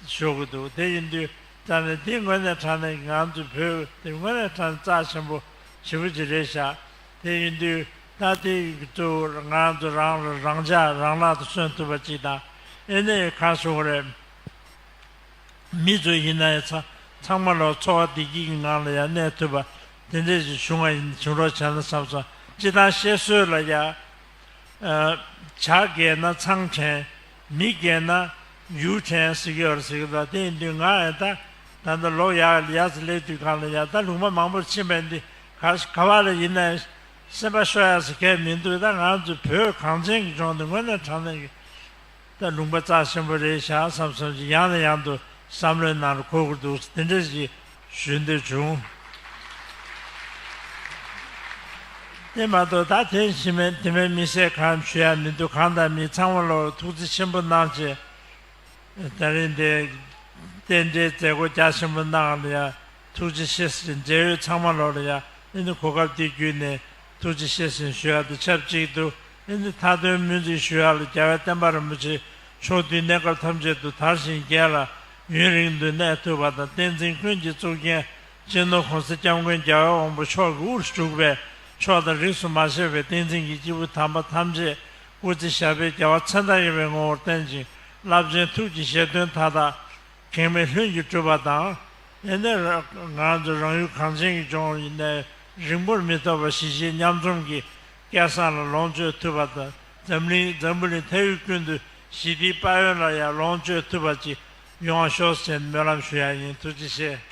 ཤོར་གི་འདུག་དེ་ཡིན་དུས་ད་ནི་འདི་དངོས་གནས་དྲང་གནས་ང་ཚོ་བོད་དེ་དངོས་གནས་དྲང་གནས་རྩ་ཆེན་པོ་ཞེ་པོ་ཅིག་རེད་ཤག་དེ་ཡིན་དུས་ད་དེ་གཙོ་བོ་ང་ཚོ་རང་ལ་རང་ཅག་རང་ལག་ཏུ་སོན་ཐུབ་པ་ཅིག་དང་། ཨེ་ནས་གང་ཞུ་དགོས་རེད། མི་ཚོ་ཡིན་ན་ཡང་ཚང་ཚང་མ་ལོ་འཚོ་བ་བདེ་སྐྱིད་ཀྱི་ངང་ལ་ཡང་གནས་ཐུབ་པ་དེ་འདྲས་ཞིག་བྱུང་བ་ཡིན། བྱུང་རོགས་བྱས་ན་བསམ་སོང་། སྤྱི་བཏང་བཤད་སྲོལ་ལ་ཡང་། ཨ། བྱ་རྒས་ན་ཚང་དྲན། མི་རྒས་ན་ཡུག་དྲན་ཟེར་གྱི་ཡོད་རེད་ཟེར་གྱི་འདུག་དེ་ཡིན་དུས་ང་ཡང་ད་ད་ལྟ་ལོ་ཡག་ཡག་ཙམ་སླེབས་དུས་གང་ལ་ཡང་ད་ལུང་པ་མང་པོར་ཕྱིན་པ་ཡིན་དུས་ག་ག་བ་ལ་ཡིན་ན་ཡང་སེམས་པ་ཤོར་ཡག་ཟེར་མཁན་མི་འདུག་ད་ང་ཚོ་བོད་གངས་ཅན་གྱི་ལྗོངས་འདི་དངོས་གནས་དྲང་གནས་ཀྱི། ད་ལུང་པ་རྩ་ཆེན་པོ་རེད་ཤག་བསམ་བསམ་ཞིག་ཡང་ནས་ཡང་དུ་བསམ་བློའི་ནང་ལ་འཁོར་གྱི་འདུག་དེ་འདྲ་ཞིག་ཞུ་འདོད་བྱུང་། དེ་མ་གཏོགས་ད་དེ་ཞི་མེད་དེ་མེད་མི་སེར་གང་ཞུ་ཡ་མི་འདུག་གང་དང་མི་ཚང་མ་ལོ་ཐུགས་རྗེ་ཆེན་པོ་གནང་བྱས། ད་རིང་འདི་རྟེན་འབྲེལ་མཛད་སྒོ་རྒྱ་ཆེན་པོ་གནང་ལ་ཡ། ཐུགས་རྗེ་ཆེ་ཟེར་འབྲེལ་ཡོད་ཚང་མ་ལོག་ལ་ཡ། ཨེ་ནི་གོ་སྐབས་འདི་བརྒྱུད་ནས་ཐུགས་རྗེ་ཆེ་ཟེར་ཞུ་ཡག་དང་ཆབས་ཅིག་ཏུ། ཨེ་ནི་མཐའ་དོན་སྨོན་ཚིག་ཞུ་ཡག་ལ་རྒྱལ་བའི་བསྟན་པ་རིན་པོ་ཆེ་ཕྱོགས་དུས་གནས་སྐབས་ཐམས་ཅད་དུ་དར་ཞིང་རྒྱས་ལ་ཡུན་རིང་དུ་གནས་ཐུབ་པ་དང་། བསྟན་འཛིན་ཀུན་གྱི་གཙུག་རྒྱན་སྤྱི་ནོར་༸གོང་ས་༸སྐྱབས་མགོན་རྒྱལ་བའི་དབང་པོ་མཆོག་གི་དབུར་བཞུགས་པའི་ཕྱོགས་དང་རིས་སུ་མ་ཆད་པའི་བསྟན་འཛིན་གྱི་སྐྱེས་བུ་དམ་པ་ཐམས་ཅད་སྐུ་ཚེ་ཞབས་པད་བརྒྱ་པ་མཚན་རྟགས་ཡོད་པའི་ངོ་བོར་བརྟན་ཅིང་རླབས་ཆེན་ཐུགས་ཀྱི་བཞེད་དོན་མཐའ་དག་གེགས་མེད་ལྷུན་གྱིས་གྲུབ་པ་དང་། ཨེ་ནས་ང་ཚོ་རང་ཡུལ་གངས་ཅན་གྱི་ལྗོངས་ཡིན་ནའི་རིང་པོར་མི་ཐོགས་པར་གཞིས་བྱེས་མཉམ་འཛོམས་ཀྱི་སྐལ་བཟང་ལ་ལོངས་སྤྱོད་ཐུབ་པ་དང་། འཛམ་གླིང་འཛམ་བུ་གླིང་མཐའ་དབུས་ཀུན་ཏུ་ཞི་བདེའི་དཔལ་ཡོན་ལ་ཡང་ལོངས་སྤྱོད་ཐུབ་པ་ཅིག་ཡོང་བ་ཤོག་ཟེར་སྨོན་ལམ་ཞུ་ཡ་ཡིན། ཐུགས་རྗེ་ཆེ།